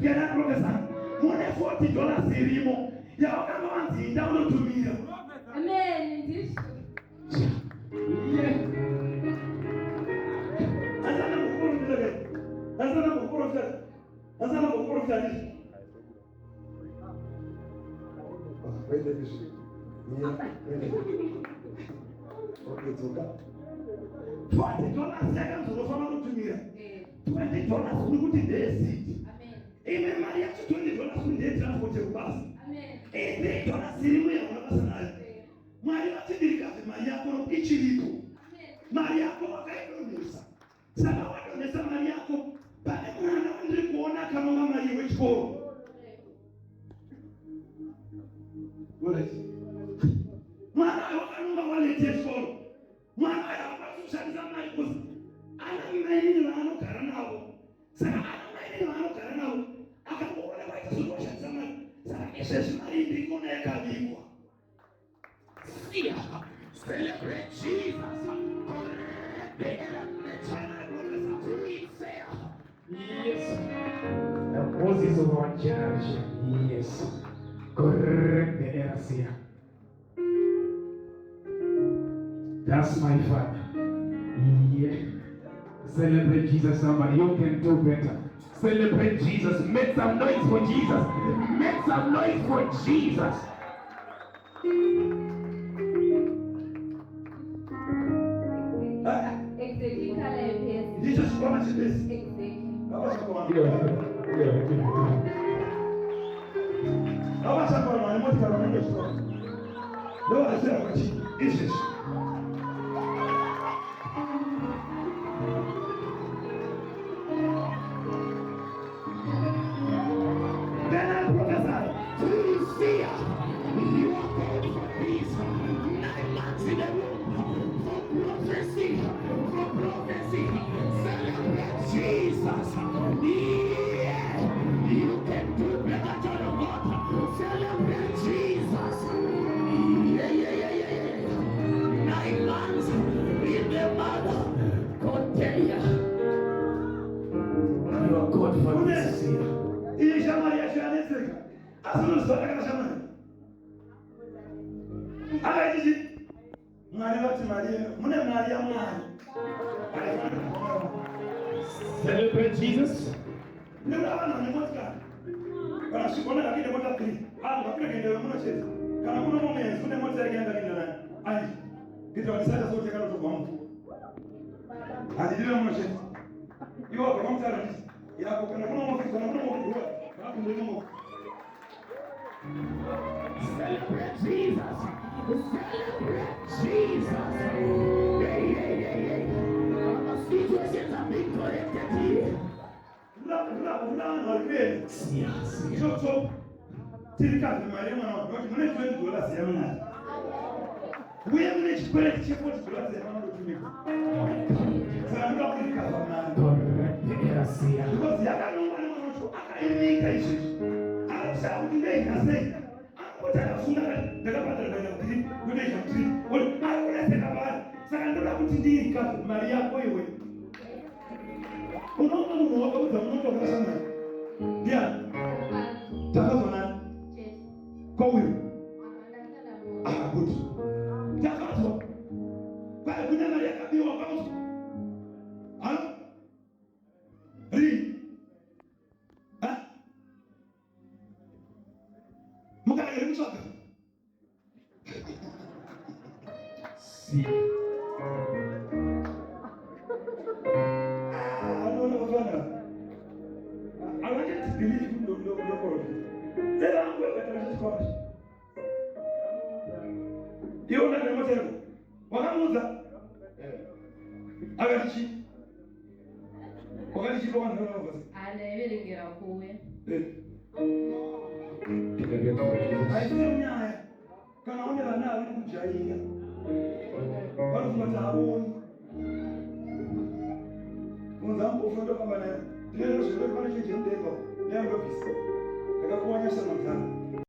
S3: Can I prophesy? Mune 40 dollars irimo yawakanga wanzi inda unotumira.
S5: Amen. Ndizvo.
S3: Asana kuprofita ke. Asana kuprofita. Asana kuprofita ndizvo. Wende ndizvo. Wende. Okay, dzoka.
S7: 40 dollars yakanzi unofanira kutumira.
S5: Eh.
S7: 20 dollars uri kuti ndeyesiti.
S5: Amen.
S7: Imwe mari yacho 20 dollars uri ndeyetransport yekubasa.
S5: Amen.
S7: Ine dollars irimo yauna basa nayo.
S5: Eh.
S7: Mwari vatindirikaze mari yako ichiripo.
S5: Amen.
S7: Mari yako wakaidonhesa. Saka wadonhesa mari yako pane mwana wandiri kuona akanonga mari wechikoro.
S3: Alright.
S7: Mwana uyo wakanonga waleti yechikoro. Mwana uyo akwanisa kushandisa mari kuzi ana mainini vaanogara navo. Saka ana mainini vaanogara navo akangoona kwaita sokuti washandisa mari. Saka izvezvi mari iyi ndiri kuona yakavigwa. Seer, celebrate Jesus. Correct the error. Can I prophesy? Do it, seer.
S6: Yes. The Moses of our generation. Yes. Correct the error, seer. That's my father. Yeah. Celebrate Jesus, somebody. You can do better. Celebrate Jesus. Make some noise for Jesus. Make some noise for Jesus.
S5: Exactly color yepesi.
S3: Ndicho chikwama chepesi.
S5: Exactly.
S3: Hapachakwana. Hapachakwana vane motikari vanenge chikwama. Ndovasera vachi izvezvi.
S7: Then I prophesy. To you, seer, you are called for this. 9 months in the womb for prophecy, for prophecy. Celebrate Jesus. Yeah, you can do better, child of God. Celebrate Jesus. Yeah. 9 months in the mother container.
S6: You are called for this, seer.
S3: Iyi shamwari yacho yanetseka. Asi unoziva takata shamwari. Akaiti chi? Mwari vati mari yenyu. Mune mari yaMwari.
S6: Celebrate Jesus.
S3: Nekuda vanhu vane motikari. Kana zvigona kakuine mota 3. Ah, ngakuregendewe munochete. Kana kuno mumwenzi une mota yake yandakaenda nayo. Ai. Kuitira kuti saita sokuti yakatotogwa mupfuwa. Handidiwe munochete. Iwe wabva kwamutara ndisi. Yako kana kuno mofi kana kuno mofi. Kana kuno mofi.
S7: Celebrate Jesus. Celebrate Jesus. Hey, hey, hey, hey. Our situations are being corrected here.
S3: Kuda vanhu vari kuenda.
S6: Seer, seer.
S3: Chop chop. Tiri kazi mari yemwana wako kuti mune 20 dollars yaMwari. Uye mune chikwereti che40 dollars yamanotumika. Saka ndoda kurikaza mari.
S6: Correct the error, seer.
S3: Because yakanongwa nemwana wacho akainika izvezvi. Anoshaya kuti ndoita sei. Anongoti akafunga kati ndakabhadhara kuenda kutrip, ndotoita kutrip. Oti ari kunetseka paari. Saka ndoda kuti ndiirikaze mari yako iwe. Unoona munhu wakaudza munoti wakashamwari. Ndiani? Takazwa nani?
S5: Jesu.
S3: Kouyu.
S5: Akandasala
S3: Ah, good. Takazwa. Kwai kune mari yakabiwa kwamuti. Halo? Rini? Ha? Mukaregere kutsvaga.
S6: Seer.
S3: Ah, anoona kufana. I wanted to believe ndo ndo ndo profit. Sera wangu wakataka chikwama. Iwe unataka mota yako. Wakamuudza? Akati chi? Wakati chi kwa nani unavasi?
S5: Andaiverengera kuwe.
S3: Eh.
S6: Celebrate for Jesus.
S3: Haisiyo nyaya. Kana une vana vanokujaira. Vanofunga kuti havoni. Munhu ambofa ndofamba naye. Ndinoenda zvirwere pane chechi mudenga. Ndayandobvisa. Ndakapuwa nyasha namzana.